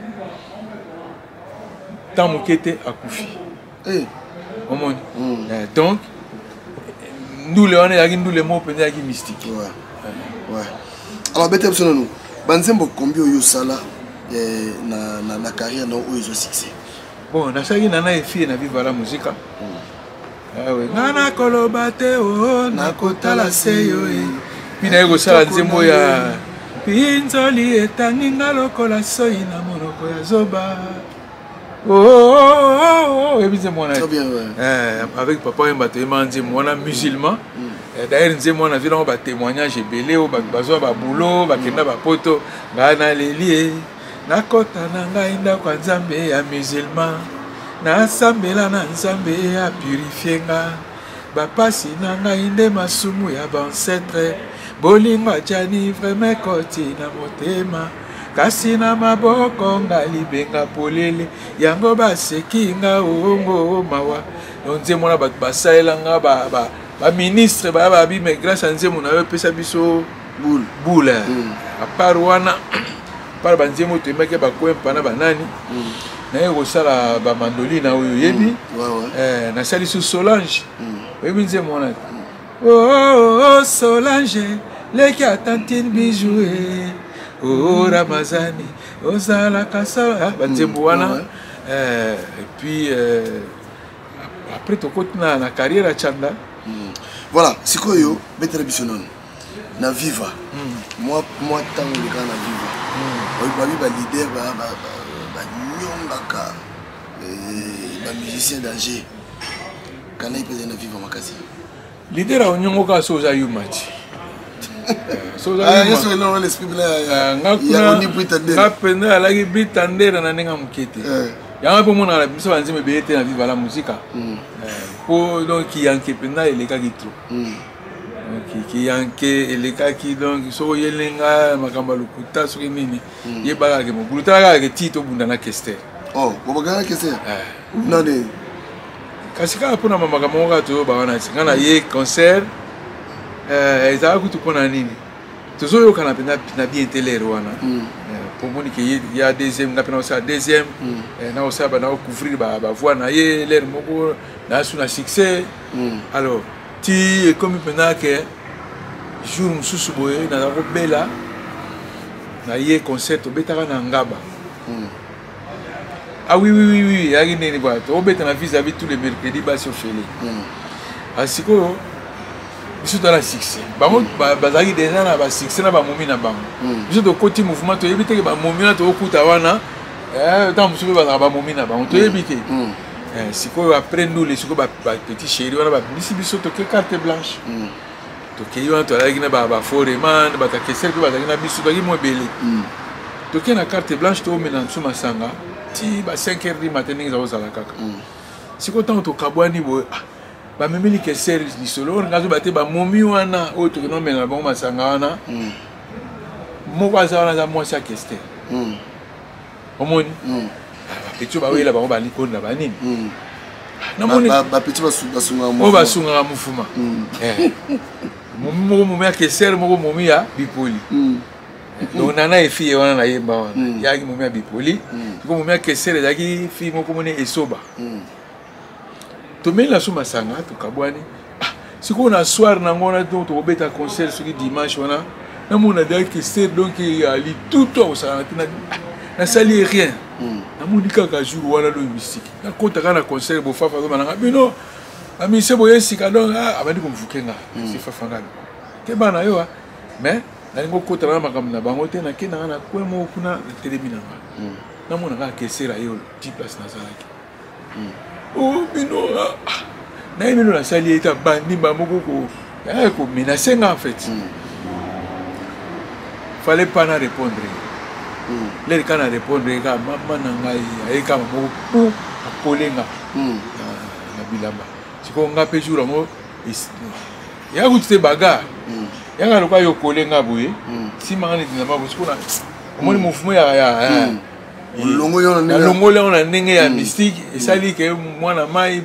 ntango moke te akufi eh. omoni mm. eh, donc ndule wana ezalaki ndule moko mpenza ezalaki mystique ouais. Ouais. alors beta biso nanu banzembo kombi oyo osala eh, na, na, na carrière na oyo ezwa succès bon nasalaki nana efie na viva la musica mm. awe ah nga nakoloba te o oh, nakotala se yo e mpi naye kosala nzembo ya mpinzoli etangi nga lokola soi na monoko ya zoba Oh, oh, oh, oyebi nzembo wana eh, avec papa oyemba toyemba nzembo wana musulman mm. eh, d'ailleurs nzembo wana azwi nango batémoignage ebele oyo bato bazwa babulo bakenda mm. bapoto ngai naleli ye nakɔta na ngai ndako ya nzambe ya musulman nasambela na nzambe apurifie nga bapasi na ngai nde masumu ya baancetre bolingo ajani vraimen ekoti na motema kasi na maboko nga libenga polele yango baseki nga ongo mawa donc nzembo wana bato basalela nga baministre baya babi mais grâce ya nzembo na yo epesa biso boule mm. apart wana apart banzembo toyembaki bakwempa na banani mm. naye kosala bamandolina oyo oyebi mm. eh, nasali su solange oyebi nzembo wana Oh, oh, oh, Solange, leki ya tantine bijou eh. Oh, Ramazani, ozalaka sala ah, banzembo mm, wana eh, et puis euh, après tokoti na, na carrière ya Chanda mm. Voilà, sikoyo betela biso nanu na viva mm. mwa mwa ntango oleka na viva mm. babi balider banyongaka eh, bamusicien danger kanai mpe ezali na viva makasi leader aonyongo kaka so oza yuma ti nga mpenza alaki bitandera na ndenge ya moke te eh. yango mpe omonaka na biso banzembo ebele te na viva la musica mpo hmm. donc kiyanke mpenza elekaki trop hmm. donc kiyanke elekaki donc soki oyeli nga makambo ya lokuta soki nini hmm. yebaka ke mobulu tala kaka ke ti tobunda na kester oh, bobagana kester eh. nani kasi kaka mpona makambo moko kaka toyoba wana ti ngai na ye concert eh, ezalaka kutu mpona nini tozoyokana mpenza na bien te lere wana mm. eh, po omoni ke ya deuxième nga mpe nakosala deuxième mm. eh, nakosala nakocouvrir bavoix na ye lere moko nasu na succès mm. alors ti ekomi mpenza ke jour mosusu boye naza kobela na ye concert tobetaka na ngaba Ah oui, oui, oui, oui, eyaki ndenge kwa tobeta na vis à vis tous les mercredis basi ofele. Mm. Ah sikoyo biso toza na succès bango mm. bazalaki deja na basuccès na bamomi na bango mm. biso tokoti mouvement toyebi teke bamomi wana tokokuta wana eh, ntango mosusu mpe bazalaka bamomi na bango toyebi te mm. eh, sikoyo après ndule sikoyo bapetit chéri wana babimisi biso toke carte blanche tokei wana tozalaki na baforeman bato ya kesel mpe bazalaki na biso tozalaki mwa ebele mm. tokei na carte blanche toomela na biso masanga ti ba 5 heures du matin ndenge eza kozala kaka mm. sikoyo ntango tokabwani boye ah, bamemeli kesel lisolo oyo ngazoba te bamomi wana oyo tokende omela na bango masanga wana mm. moko aza wana aza mwasi ya kester omoni mm. ah, bapeti oyo bawela bango balikoni na banini mm. namoni bapeti oyo basungaka mofuma mm. eh. momi moko momi ya keser moko momi ya bipoli donc nana efiye wana nayemba wana yaki momi ya bipoli siko momi ya keser ezalaki fille moko moni esoba tomeli na so masanga tokabwani ah, sikoyo na soir nango wana donc tokobeta concert soki dimanche wana namona deja kester donc ya litutu akosakana te ah, nasali ye rien hmm. namoni kaka jour wana loyo mystique nakota kaka na concert bofafa azoma nanga bino bamise boye sika donc ah, abandi komvuke nga hmm. sifafa nga keba na yo mais nalingi okota na makambo na bango te nakei nanga na coin moko kuna natelemi na nga hmm. namona kaka kesera ye ti place nazalaki hmm. oh, bino ah, ah. naye bino nasali ye ta bandi mba moko ko eh, komenase nga en fait mm. fallait pas na répondre ye mm. lere ka na répondre ye kaka mama na ngai aye kaka moko pu akole nga mm. na, na bilamba sikoyo nga mpe jour yango ya kutu te bagar mm. yaka lokola yo okole nga boye mm. nsima nga neti na mabo sikoyo omoni mm. mouvement ya, ya, ya mm. nalongoli yango na ndenge ya mm. mystique esali ke mwana mai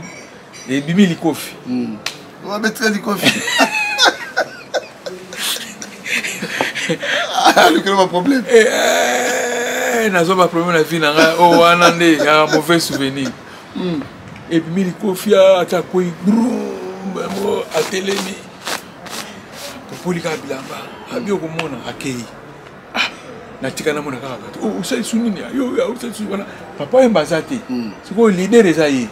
ebimi likofi mm. Wabetika likofi. Alukela ba problème. Eh, eh, nazwa ba problème na vie na ngai oyo oh, wana nde ya mauvais souvenir. Ebimi likofi ata akwei yango atelemi popoli kaka bilamba abi okomona akei. Ah, natika namona kaka bato oh, osali su nini yo osali su wana papa oyemba aza te sikoyo leader eza ye.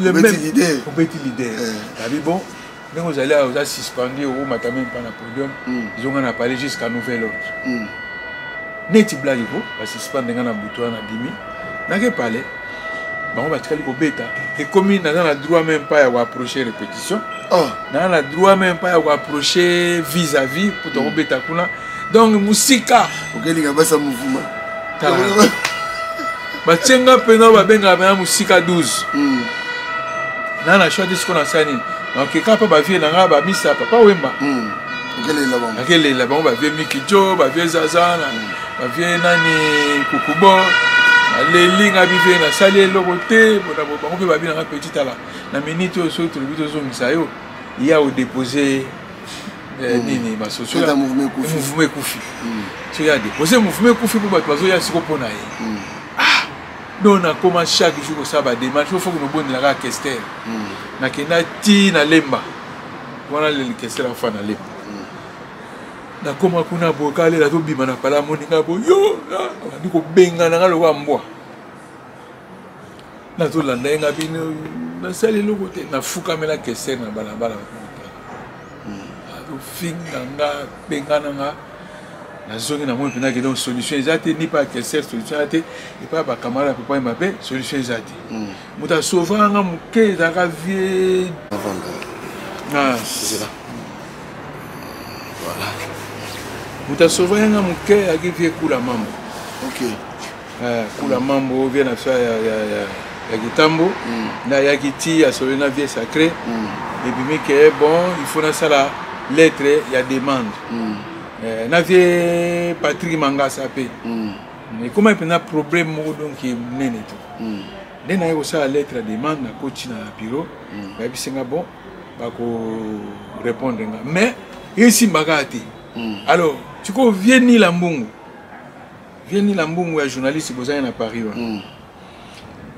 Le même leader obeti leader eh. Abi bon ndenge ozali awa oza suspendu okomata meme pas na podium mm. Ezonga na palais jusqu'à nouvel ordre mm. Neti blague ko basuspendre nga na butu wana bimi nake palais bango batikali kobeta ekomi naza na droit même pas ya koapproche répétition oh. Naza na droit même pas ya koapproche vis à vis po tokobeta mm. Kuna donc mosika okelinga basa mouvement batie nga mpena babengaka mpena mosika 12 mm. Na na choix te sikoyo nasala nini nakeka mpe bavie na nga bamisa papa wemba mm. Nakelela bango bavie mikijo bavie zaza mm. Bavie nani kukubo naleli nga bivie nasali eloko te bango mpe babi na nga petit tala na minute oyo soki tolobi tozongisa yo ya odepose eh, nini basosola mouvement ekufi hmm. Soki adepose mouvement ekufi mpo bato bazoya siko mpo na ye hmm. Ah donc nakoma chaque jour kosala badémarche fo foki nobondela kaka kester hmm. Nakenda ti na lemba wana leli kester afa na lemba nakoma kuna boye kalela tobima na pala amoninga boye yo ah, abandi kobengana nga lokola mbwa Nazolanda ye nga bino nasali eloko te nafukamela kester na balabala azofinga nga bengana nga nazongi na moi mpenza ke donc solution eza te ni pa kester solution eza te epai ya bacamarade ya papa yemba mpe solution eza te hmm. Moto asovaka nga moke ezalaka vie ah. Moto asovaka nga moke ayaki vie kula mambo okay. Eh, kula mambo vie na biso ya, ya, ya, ya kitambo mm. Nde ayaki ti asololi na vie sacré mm. Ebimi ke bon il faut nasala lettre ya demande mm. Eh, na vie Patrick Mangasa mpe mm. Ekomaki mpenza problème moko donc monene to mm. Nde naye kosala lettre ya demande nakoti na bureau mm. Bayebisi nga bon bakorépondre nga mais esimbaka te mm. Alors sikoyo vie nila mbungu Vie nila mbungu ya journaliste bozali na Paris wana mm.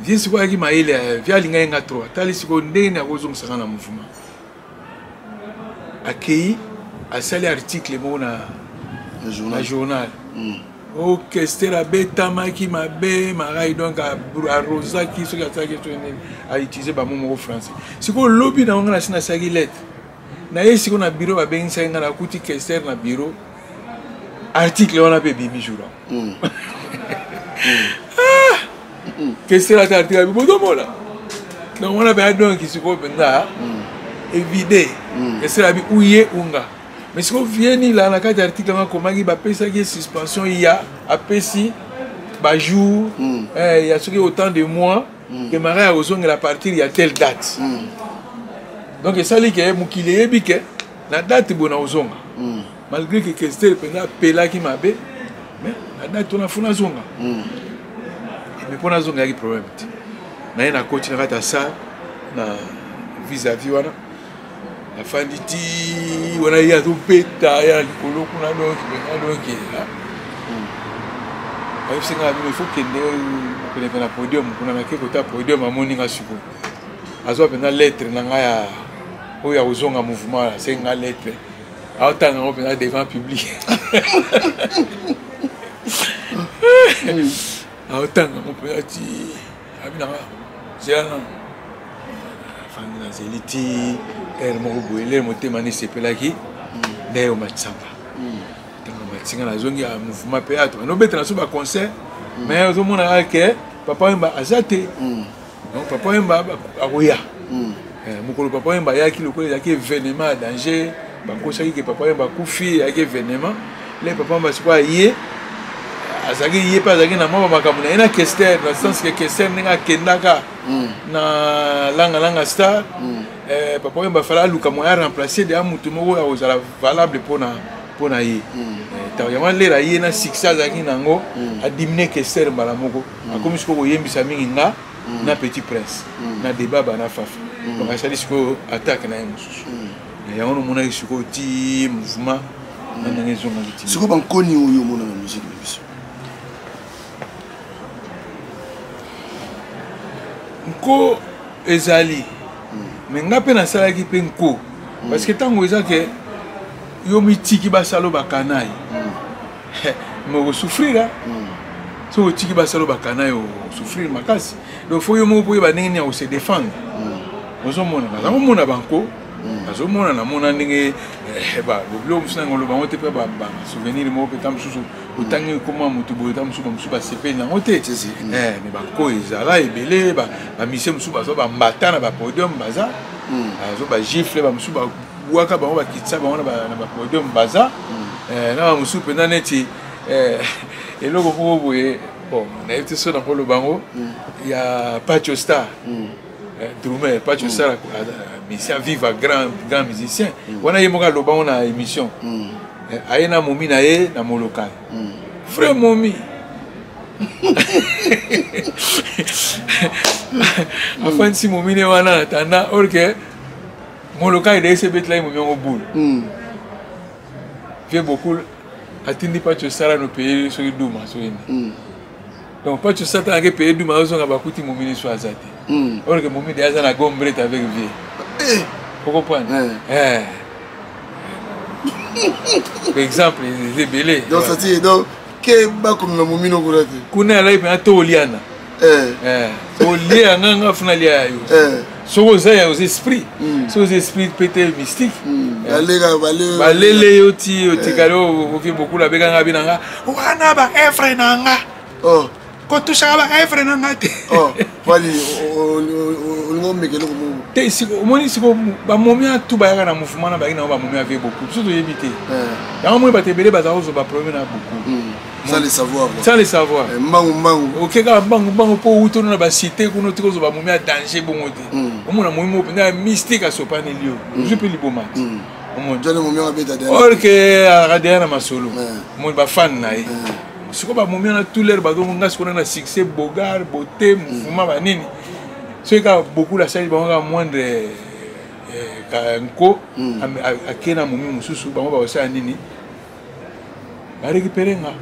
Vie sikoyo ayaki mayele vie alingaki nga trop atali sikoyo ndenge nini akozongisa nga na mouvement akei asali article moko na, na journal mm. Orchestre abetamaki mabe marai donc arosaki soki asalaki soki nini autilise bamo moko français sikoyo lobi na ngo nasi nasalaki lettre naye sikoyo na bureau babengisaki ngai nakuti kester na bureau article wana mpe ebimi jour yango mm. ah! Kester ata article abi bozomona donc wana mpenza donc sikoyo mpenza mm. Evide mm. Kester abi uye unga mais sikoyo vienila na kati ya article yango akomaki bapesaki ye suspension ya apesi bajour mm. eh, ya soki autant de mois mm. Ke mara ya kozongela partir ya telle date mm. Donc esali ke mokili eyebi ke na date boye na kozonga mm. Malgré ke kester mpenza apelaki mabe mais na date wana fo nazonga mm. Mais mpo nazonga yaki problème te naye nakoti na kati ya salle na vis-à-vis wana nafandi ti wana ye azobeta ya likolo kuna donc mpenza donc ayebisi nga bino ifo kende penepene na podium kuna nake kota podium amoni nga sikoyo azwa mpenza lettre na ngai ya oyo ya kozonga mouvement asengi nga lettre aotanga yango mpenza devant public aotanga yango mpenza ti abi nanga zela nano afandi nazeli ti ere moko boye lere motema nesepelaki nde yo matisanga ntango matinga nazongi ya mouvement mpe ato banobeta na so baconcert mais ozomona kaka ke papa wemba aza te donc papa wemba akoya eh, mokolo papa wemba ayaki lokola ezalaki événement ya danger bakosaki ke papa wemba akufi eyaki événement le papa wemba sikoyo aye azalaki ye mpe azalaki na mwa bamakambo na ye na kester na sens ke kester ndenge akendaka mm. na langa langa star mm. eh, papa wemba fala aluka moyen aremplace deya motu moko oyo akozala valable mpona mpo na ye mm. eh, yango alela ye na succès azalaki na yango mm. Adimine kester mbala moko mm. Akomi sikoyo koyembisa mingi nga mm. Na petit prince mm. Na debaba na fafa mm. Donc asali sikoyo attaque na ye mosusu. Yango nomonaki sikoyo ti mouvement na ndenge ezongaki ti sikoyo. Bankoni oyo omona na musique na biso? Nko ezali, mais nga mpe nasalaki mpe nko, parce que ntango eza ke yo mitiki basala bakanayi, mais okosouffrir. Soki otiki basala bakanayi, okosouffrir makasi. Donc faut yo moko mpo oyeba ndenge nini ya kose défendre. Ozomona, naza komona banko, nazomona, namona ndenge biloko mosusu nango oloba yango te, mpe basouvenir moko mpe ta mosusu otangi ekoma motu boye, ta mosusu bamosusu basepeli nango te. Mais banko ezala ebele, bamisie mosusu bazwa bambata na bapodium, baza azwa bagifle, bamosusu babwaka bango, bakitisa bango na bapodium, baza na bamosusu mpenza neti eloko moko boye. Bon, nayebi te so nakoloba yango ya Pacho Star, drummer Pacho Star, musicien viva, grand grand musicien wana, ye moko aloba ngo na émission. Aye na momi na ye na Molokai, frère momi afandisi momi ne wana na tanda or ke Molokai deyesi ebetela ye momi yango boule. Vie beaucoup atindi Pacho Sara no paye soki duma soki nini. Donc Pacho Sara tangaki paye duma, azonga bakuti momi ne so aza te, or ke momi de aza na gombrete avec vie. Okocomprendre? Exemple eza ebele. Donc ça donc ke bakomema momi no kuna te? Kuna alaki mpena to oliana, olia nga nga funa lia ya yo. Soki oza ya oza esprit, soki oza esprit mpe te mystique, balele yo ti otikali okoki bokula. Abekanga bi na nga wana ba evre na nga, kotushaka ba evre na nga te. Olinga omeka eloko moko? Te, omoni siko bamomi atu bayaka na mouvement na bayaki nango, bamomi ave beaucoup. Biso toyebi te yango. Moi bato ebele bazala kozwa baproblème na beaucoup sans le savoir. Sans le savoir. Mbangu mbangu. Oke kaka mbangu mbangu mpo outi ono na bacité kuna, otiki kozwa bamomi ya danger bongo te. Omona momi moko mpenza ya mystique asopaneli yo, ozwi mpe liboma te. Or ke azalaka deya na masolo, omoni bafane na ye. Sikoyo bamomi wana tout l'heure bazongo nga sikoyo na succès, bogar beauté, mouvement banini. Soki kaka beaucoup asali bango kaka moindre nko, ake na momi mosusu, bango bakosala nini? Barécupere nga.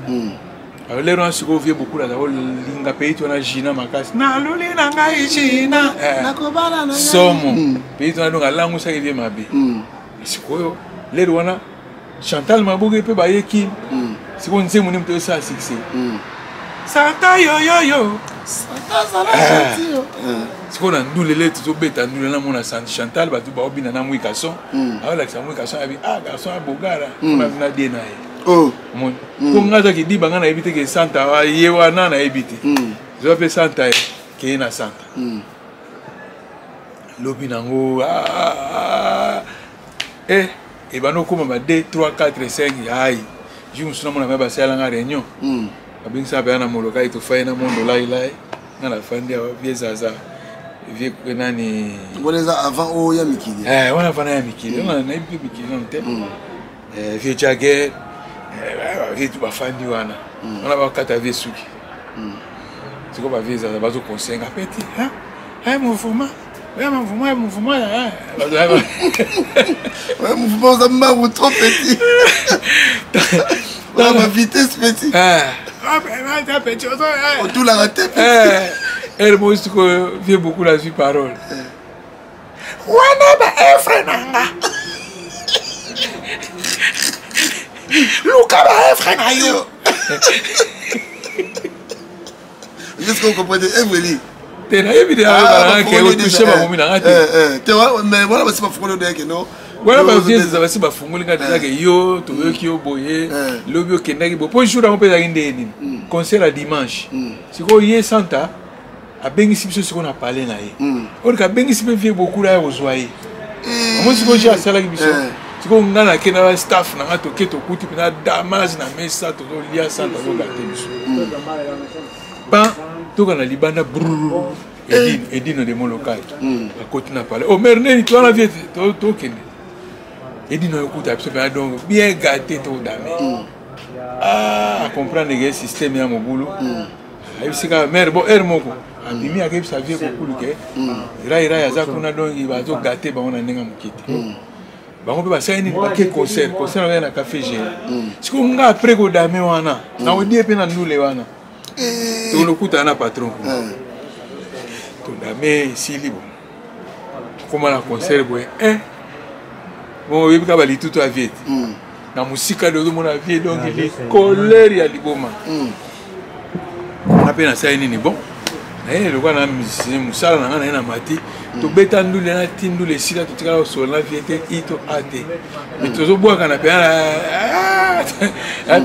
Alors lero wana sikoyo vie beaucoup aza kolinga pays to wana Gina makasi, naluli na ngai Gina somo pays to wana. Donc alangusaki vie mabe. Sikoyo lero wana Chantal Maboke mpe bayeki sikoyo nzembo nde moto osala succès, Santa yoyoyo. Sikoyo na ndulele tozobeta ndule, namona Chantal, bato baobina na mwi garçon, aolakisa mwi garçon abi, ah garçon ya bogara na die na ye. Omoni po nga azaki diba, nga nayebi te ke Santa ye wana, nayebi te. Zwa mpe Santa ye keye na Santa lobi nango ebanda okóma ba 2 3 4 5. Ai jour mosusu namona me basalelanga réunion, babengisaka mpenza na Molokai, tofai na mondo lailai, nga nafandi awa, vie Zaza, vie nani. Wana eza avant oyo ya mikili? Wana avant ya mikili, wana nayebi mpe mikili nano te. Vie Jager, vie tu bafandi wana wana, bakata vie suki. Sikoyo bavie Zaza bazokonsenga peti mouvement, mouvement, mouvement. Mouvement oza mbangu trop petit, oza ba vitesse petit, otulaka te. Ere moko sikoyo vie beaucoup nazwi parole wana, ba evre na nga, luka ba evre na yo. Est-ce qu'on comprend evre? Te, nayebi te ke otouche bamomi na nga te. Mais wana basi bafungoli odeyake no? Wana bavie eza basi bafungoli nga deja ke yo toyoki yo boye, lobi okendaki boye, mpo jour yango mpe ezalaki ndenge nini, concert ya dimanche. Sikoyo ye Santa abengisi biso sikoyo na palais na ye, orike abengisi mpe vie bokula ya kozwa ye. Omoni sikoyo je asalaki biso. Sikoyo nga nake na staff na nga, toke tokuti mpena damage na mesa, tozolia, Santa azogate biso pan, toka na libanda brr, Edino de Molokai akoti na palais. O mare neni to wana vie tokende, Edino yokuta biso mpena donc bien gâté, todame. Ah, acomprendre ke système ya mobulu. Ayebisi kaka mare bon heure moko abimi akebisa vie kokulu ke rai rai aza kuna donc bazogate bango na ndenge ya moke te. Bango mpe basali nini? Bake concert, concert wana na café géant. Sikoyo nga après kodame wana naodie mpe na ndule wana tolokutana na patron kuna, todame esili, bon koma na concert boye, bon oyebi kaka balitutu ya vie te na mosika de ozomona vie, donc likolere ya liboma nga mpe nasali nini? Bon, naye lokola na musicien, mosala na ngai naye na mati, tobeta ndule na ti ndule esila, totikala kosola na vie te i to a te, mais tozobwaka na pena,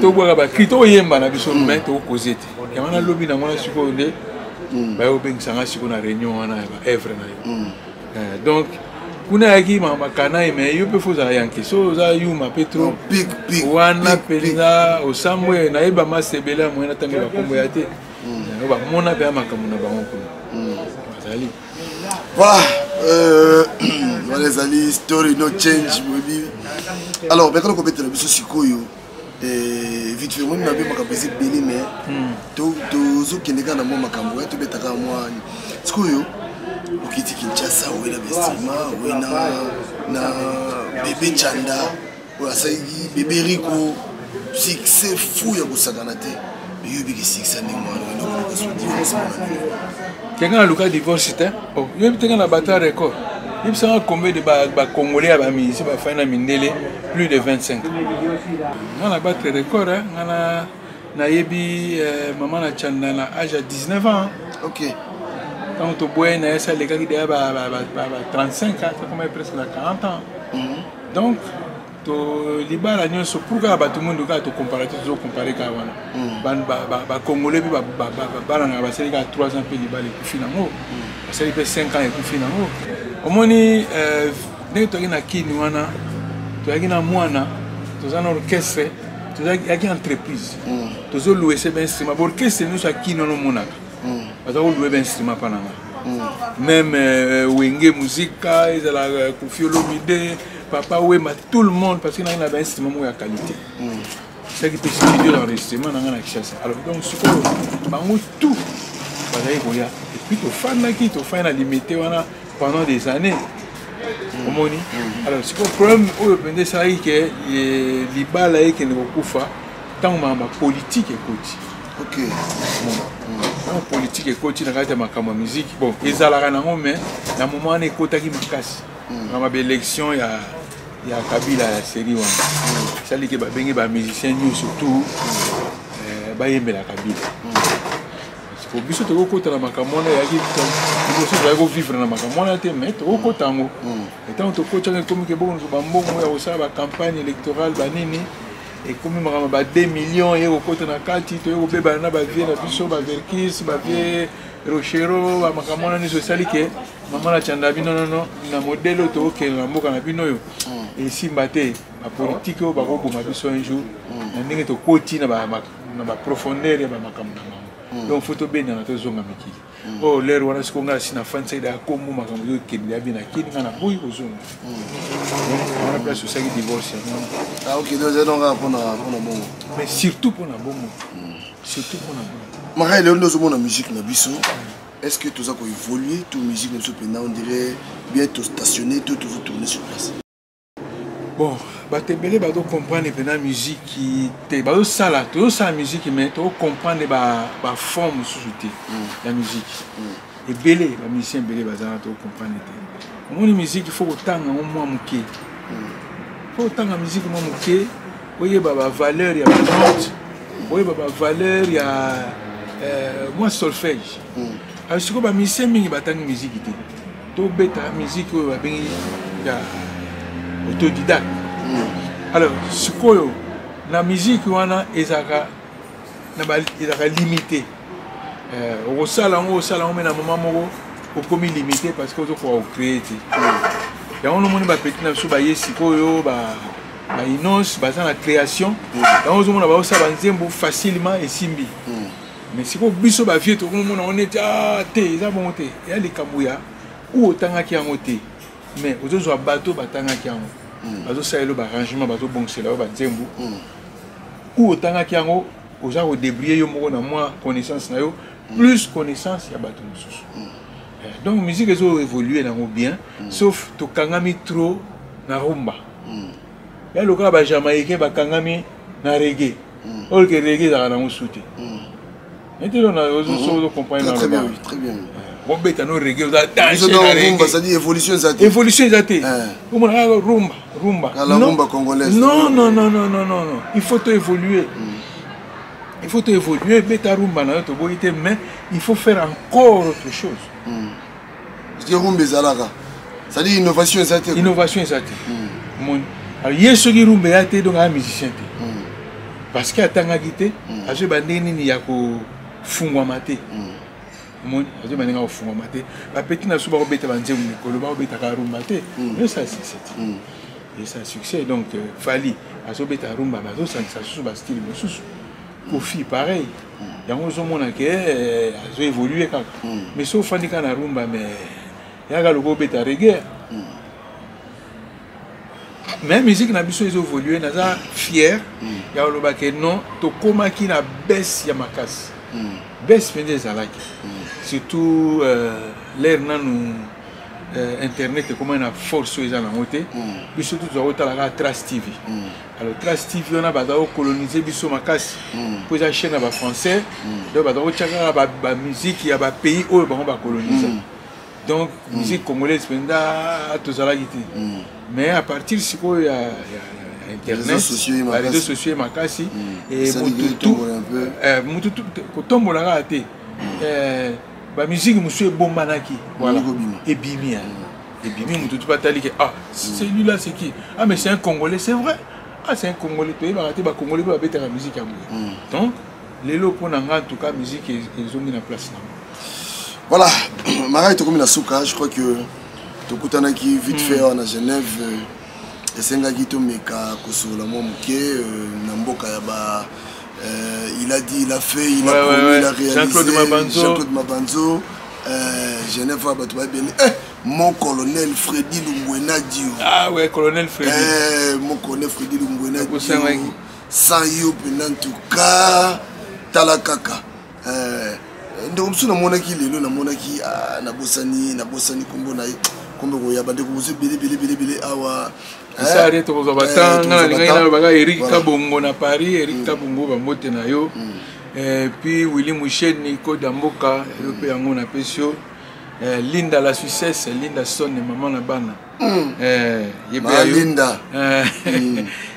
tobwaka bacri, toyemba na biso, mais tokokoze te. Yango nalobi nango na sikoyo nde baye kobengisa nga sikoyo na réunion wana ya baevre na yo. Donc kuna ayaki makanai, mais yo mpe fo ozala yanke, so oza yuma mpe trop wana mpenza osambwe. Nayeba masa ebele ya moye natangi bakombo ya te, yango bamona mpe ya makambo na bango kuna bazali. Voilà, wana ezali story no change boyebi. Alors bekala kobetela biso sikoyo vite fait, moni nabe makambo eza ebele, mais tozokende kaka na mwa makambo ya tobeta kaka mwa sikoyo. Okiti Kinshasa, oye na bainstrument, oye na bebe Chanda oyo asalaki bebe Rico succès fou ya kosakana te. Yo oyebiki succès ndenge wana, oyenda koluka so divorce mpona nini? Tenga naluka divorce te. Oh, yoyebi tenga na bata record, yebisanga combien de bacongolais ya bamusicien bafai na mindele plus de 25. Nga na battre record, nga na nayebi mama na Chanda na age ya 19 ans. Ntango toboyai na ye, esi alekaki deya ba 35 ans, tokomaki presque na 40 ans. Donc to libala nyonso pour kaka bato mwindu kaka tokompare te, tozokompare kaka wana bacongolais mpe babalangaka, basali kaka 3 ans mpe libala ekufi nango, basali mpe 5 ans ekufi nango. Omoni ndenge toyaki na Kini wana, toyaki na mwana, toza na orchestre, toyaki entreprise, tozoluese bainstrument, baorchestre nyonso ya Kini wana omonaka baza kolue bainstrument mpa na nga, même Wenge Muzika, ezala Kofi Olomide, Papa Wema, tout le monde, parce que ngai na bainstrument moko ya qualité, esalaki mpe studio d'enregistrement na ngai na Kinshasa. Alors donc sikoyo bango tout bazalaki koya, et puis tofandaki, tofandi na Limité wana pendant des années, omoni. Alors sikoyo problème oyo mpenza esalaki ke libala ekende kokufa, ntango makambo ya politike ekoti. Ntango politike ekoti na kati ya makambo ya musique, bon, ezalaka nango, mais na moment wana ekotaki makasi makambo ya baélection ya Kabila ya série wana, esali ke babengi bamusicien nyonso tout bayembela Kabila. Po biso tokokota na makambo wana, eyaki liboso tozalaki kovivre na makambo wana te, mais tokokota yango. Ntango tokotaka, ekomi ke bokonzo bambongo ya kosala bacampagne électorale banini, ekomi makambo ba 2 millions eye kokota na kati, toye kobebana na bavie na biso, baverkis, bavie Rochero, bamakambo wana nyonso esali ke mama na Chanda bino nono na modele oyo tokokende na mboka na bino oyo esimba te, bapolitike oyo bakoboma biso un jour na ndenge tokoti na baprofondeur ya bamakambo na bango. Donc fo tobendana, tozonga mikili oyo. Lere wana sikoyo ngai asi nafandisaki daya kombo, makambo ezokende ya bina Kini, ngai naboyi kozonga wana place osalaki divorce yango wana. Ah, ok, donc eza donc kaka mpona bongo. Mais surtout mpona bongo, surtout mpona bongo. Makai, lelo nde ozomona musique na biso, est ce que toza koévolue to musique na biso mpenza on dirait bien tostationné to tozotourne sur place? Bon, bato ebele bazocomprendre mpena musique te. Bazosala, tozosala musique, mais tocomprendre baforme mosusu te ya musique. Ebele bamusicien ebele baza na, tocomprendre te. Omoni, musique faut kotanga yango mwa moke, faut kotanga musique mwa moke, oyeba bavaleur ya banote, oyeba bavaleur ya mwa solfège. Alors sikoyo bamusicien mingi batangi musique te, tobeta musique oyo babengi ya autodidacte. Alors sikoyo na musique wana ezalaka ezalaka limité. Okosala yango, osala yango, me na moment moko okomi limité parce que ozokoka kocrée te. Yango nomoni bapeti na biso baye sikoyo, bainos baza na création, yango ozomona baosala banzembo facilement, esimbi. Mais sikoyo biso bavie tokomomona yango neti te, eza bongo te. Eya likambo ya ou otangaki yango te, mais ozozwa bato batangaki yango, bazosalela yo baarrangement, bazobongisela yo banzembo. Ou otangaki yango, oza kodébrouille yo moko na mwa connaissance na yo. Plus connaissance ya bato mosusu. Donc musique ezo évoluer nango bien, sauf tokangami trop na rumba. Ya lokola ba Jamaïcain bakangami na reggae. Oyo ke reggae ezalaka nango su te. Neti lelo na ozo comprendre na. Très bien, très bien. Bobeta no reggae oza danger na reggae. C'est-à-dire évolution eza te. Évolution eza te. Omona kaka rumba, rumba. La rumba congolaise. Non, non, non, non, non, non, non. Il faut to évoluer. Il faut to évoluer, beta rumba na yo toboyi te, mais il faut faire encore autre chose. Parce que rumba ezalaka. C'est-à-dire innovation eza te. Innovation eza te. Moni. Alors ye soki rumba eza te, donc aza musicien te. Parce que atangaki te, azoyeba ndenge nini ya kofungwama te. Omoni, azoyeba ndenge ya kofungwama te. Bapeti na biso bakobeta banzembo mikolo, bakobetaka rumba te. Mais ça succès te. Et ça succès. Donc Fally azobeta rumba, mais azosangisa susu ba style mosusu. Koffi pareil. Yango ozomona ke azo évoluer kaka. Mais soki ofandi kaka na rumba, mais yaka lokola obeta reggae. Mais musique na biso ezo évoluer, naza fier ya koloba ke non, tokomaki na baisse ya makasi. Baisse mpenza ezalaki. Surtout l'air nanu internet ekomaki na force oyo eza nango te. Biso tu tozala kotala kaka Trace TV. Alors Trace TV wana baza kocoloniser biso makasi. Po eza chaîne ya ba français. Donc baza kotia kaka ba musique ya ba pays oyo bango bacoloniser. Donc musique congolaise mpenza tozalaki te. Mais à partir sikoyo ya internet, ba réseaux sociaux makasi, et mutu tu kotombola kaka te. Ba musique mosusu ebombanaki, voilà, ebimi, ebimi, mutu tu batali ke ah, celui-là c'est qui? Ah mais c'est un Congolais, c'est vrai. Ah c'est un Congolais, toyebaka te ba Congolais mpe babetaka musique ya boye. Donc lelo mpo na nga en tout cas musique ezongi na place na. Voilà, Marai tokomi na suka, je crois que tokutanaki vite fait awa na Genève, esengaki tomeka kosolola mwa moke na mboka ya ba il a dit, il a fait, il a promis, il a réalisé. Jean-Claude Mabanzo. Jean-Claude Mabanzo. Genève bato bayebeli. Mon colonel Freddy Lumbwena Dio. Ah ouais, colonel Freddy. Mon colonel Freddy Lumbwena Dio. Sans yo pena en tout cas, tala kaka. Ndeko mosusu namonaki lelo, namonaki, ah, nabosani, nabosani kombo na ye. Kombo koya, bandeko mosusu ebele, ebele, ebele, ebele awa. Esari tokozwa batanga, nga nalingaki nalobaka Eric Kabongo na Paris, Eric Kabongo bambote na yo. Puis Willy Moucheni, Koda Mboka, yo mpe yango napesi yo. Linda la Suissesse, Linda Son, maman na bana. Ye mpe ya yo. Linda.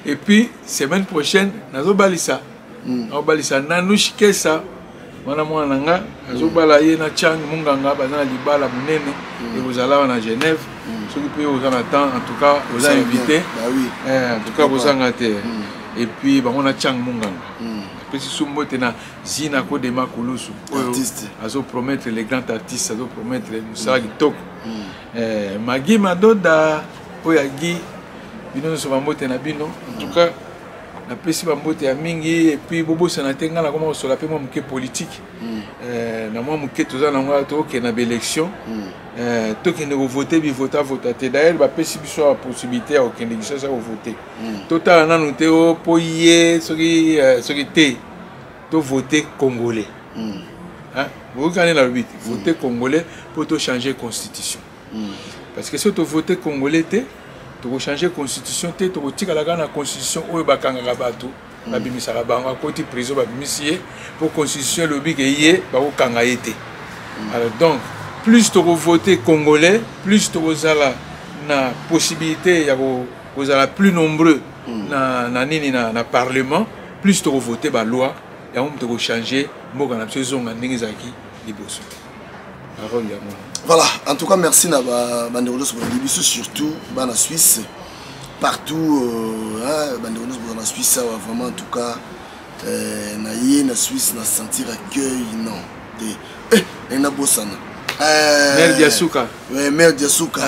Et puis semaine prochaine nazobalisa. Nazobalisa Nanush Kesa, wana mwana na nga, azobala ye na Chang Munganga, baza na libala monene, ekozala wana na Genève. Soki mpe oza na temps, en tout cas oza invité. En tout cas bozanga te. Et puis bango na Chang Munganga. Apesi su mbote na Zina Kodema Kulusu, oyo azo promettre les grands artistes, azo promettre mosala kitoko. Magi Madoda, oyo agi bino nyonso bambote na bino. En tout cas napesi bambote ya mingi. Et puis bobosana te nga nakoma kosola mpe mwa moke politique. Na mwa moke toza nango, tokokende na baélection, tokende kovote bivota vota te. D'ailleurs bapesi biso ya possibilité ya kokende Kinshasa kovote. Totala nanu te o po ye soki, soki te tovote congolais. Boyokani nalobi te, vote congolais mpo tochanger constitution. Parce que soki tovote congolais te, tokochange constitution te, tokotikala kaka na constitution oyo bakangaka bato, babimisaka bango, akoti prison babimisi ye mpo constitution elobi ke ye bakokanga ye te. Alors donc plus tokovote congolais, plus tokozala na possibilité ya kozala plus nombreux na nini na parlement, plus tokovote baloi yango, moto tokochange mboka na biso ezonga ndenge ezalaki liboso. Parole ya mwana. Voilà, en tout cas merci na bandeko nyonso bolandi biso, surtout bana Suisse partout, hein, bandeko nyonso boza na Suisse awa, vraiment en tout cas na ye na Suisse na sentir accueil non te, ndenge nabosana. Mère Diasuka. Ouais, Mère Diasuka.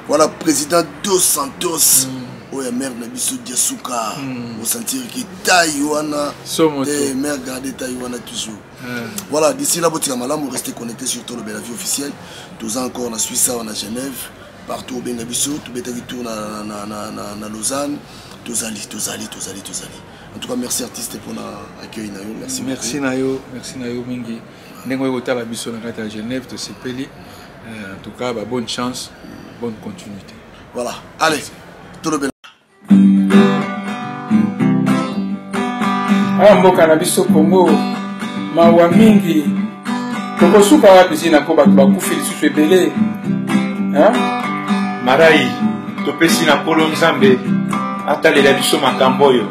Voilà, président Dos Santos. Oyo ya mère na biso Diasuka. Osentir ke taille wana. Somo. Eh, mère garde taille wana toujours. Voilà, d'ici là, botika malamu, restez connectés sur Tolobela Vie officielle. Toza encore na Suisse awa na Genève, partout obenga biso, tobetaki tour na Lausanne. Tozali, tozali, tozali, tozali. En tout cas, merci artiste pour l'accueil na yo. Merci. Merci na yo, merci na yo mingi. Ndenge oyo kotala biso na kati ya Genève tosepeli. Euh, en tout cas, ba bonne chance, bonne continuité. Voilà. Allez, tout le Awa mboka na biso Congo mawa mingi tokosuka wapi zina ko bato bakufi lisusu ebele hein? Marai topesi na Nkolo Nzambe atalela biso makambo oyo.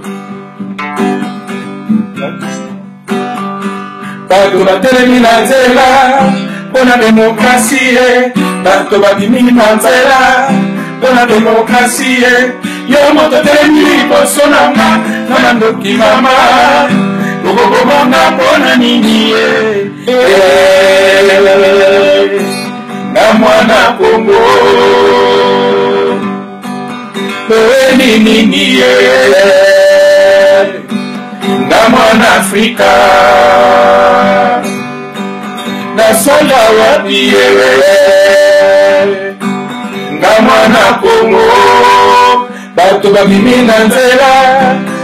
Bato batelemi na nzela mpo na demokrasie, bato babimi na nzela mpo na demokrasie. Yo moto telemi liboso na nga na mandoki mama, okokobonga mpo na nini ye na mwana Kongo toyeli nini ye nga mwana Afrika nasala wapi ye nga mwana Kongo bato babimi na nzela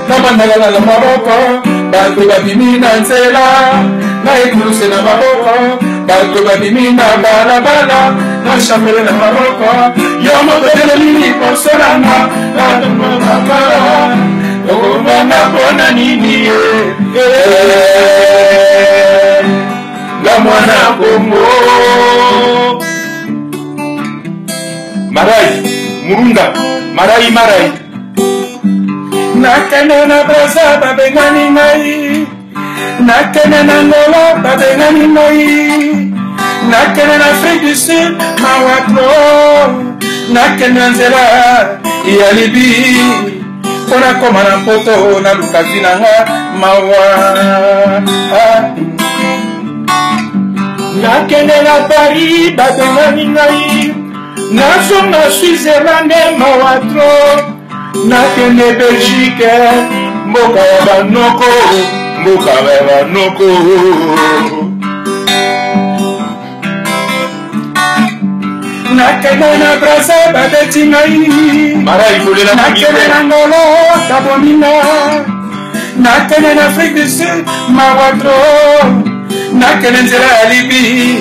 na mandalala na maboko bato babimi na nzela na ekuluse na maboko bato babimi na balabala na chapele na maboko yo moto telemi liboso nanga na okobanga mpona nini ye nga mwana Kongo Marai Murunda Marai Marai nakende na Braza babengani ngai nakende na Angola babengani ngai nakende na Afrique du Sud mawa trop nakende na nzela ya Libi mpo nakoma na Mpoto naluka vi na nga mawa. Nakende na Paris babengani ngai nazonga Switzerland mawa trop nakende Belgique mboka ya banoko mboka ya banoko nakende na Braza babeti ngai nakende na Ngolo babomi nga nakende na Afrique du Sud mawa trop nakende nzela ya Libi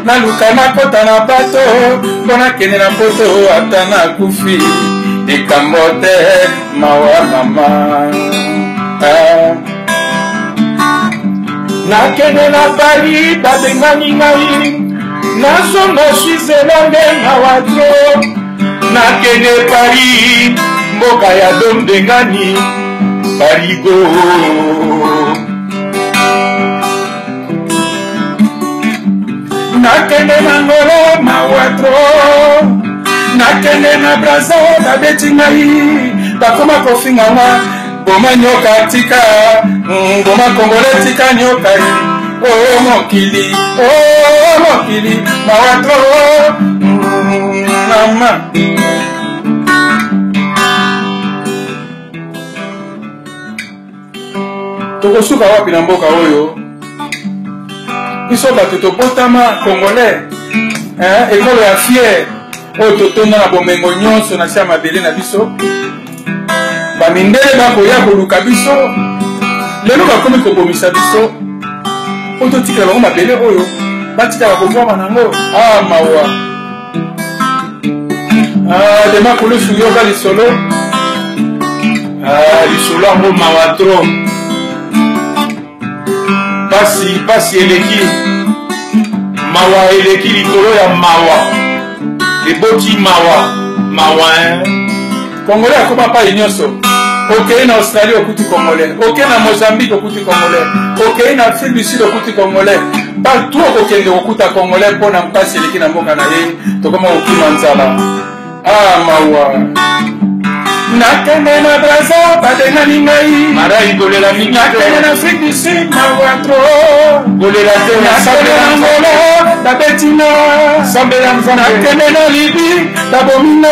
naluka nakota na bato mpo nakende na Poto ata nakufi likambo te mawa mama. Ah. Nakende na Paris babengani ngai nazonga Switzerland mawa trop nakende Paris mboka ya dombengani Parigo nakende na Ngolo mawa trop nakende na Braza babeti ngai bakoma kofinga nga boma nyoka tika boma kongole tika nyoka o mokili o mokili mawa trop mama. Tokosuka wapi na mboka oyo? Biso bato tobotama congolais, ekolo ya fier oyo totonda na bomengo nyonso na se ya mabele na biso. Bamindele bakoya koluka biso, lelo bakomi kobomisa biso po totikela bango mabele oyo batikala kobwama nango. Ah, mawa. Ah, dema kulusu yoka lisolo. Ah, lisolo yango mawa trop pasi pasi eleki mawa eleki likolo ya mawa eboti mawa mawa hein? Congolais akoma pai nyonso. Okei na Australie okuti congolais, okei na Mozambique okuti congolais, okei na Afrique du Sud okuti congolais, partout okokende kokuta congolais mpo na mpasi eleki na mboka na ye. Tokoma kokima nzala. Ah, mawa. Nakende na Braza babengani ngai Marai kolela mingi nakende na Afrique du Sud mawa trop kolela te nakende na Angola babeti nga sambela Nzambe nakende na Libye babomi nga.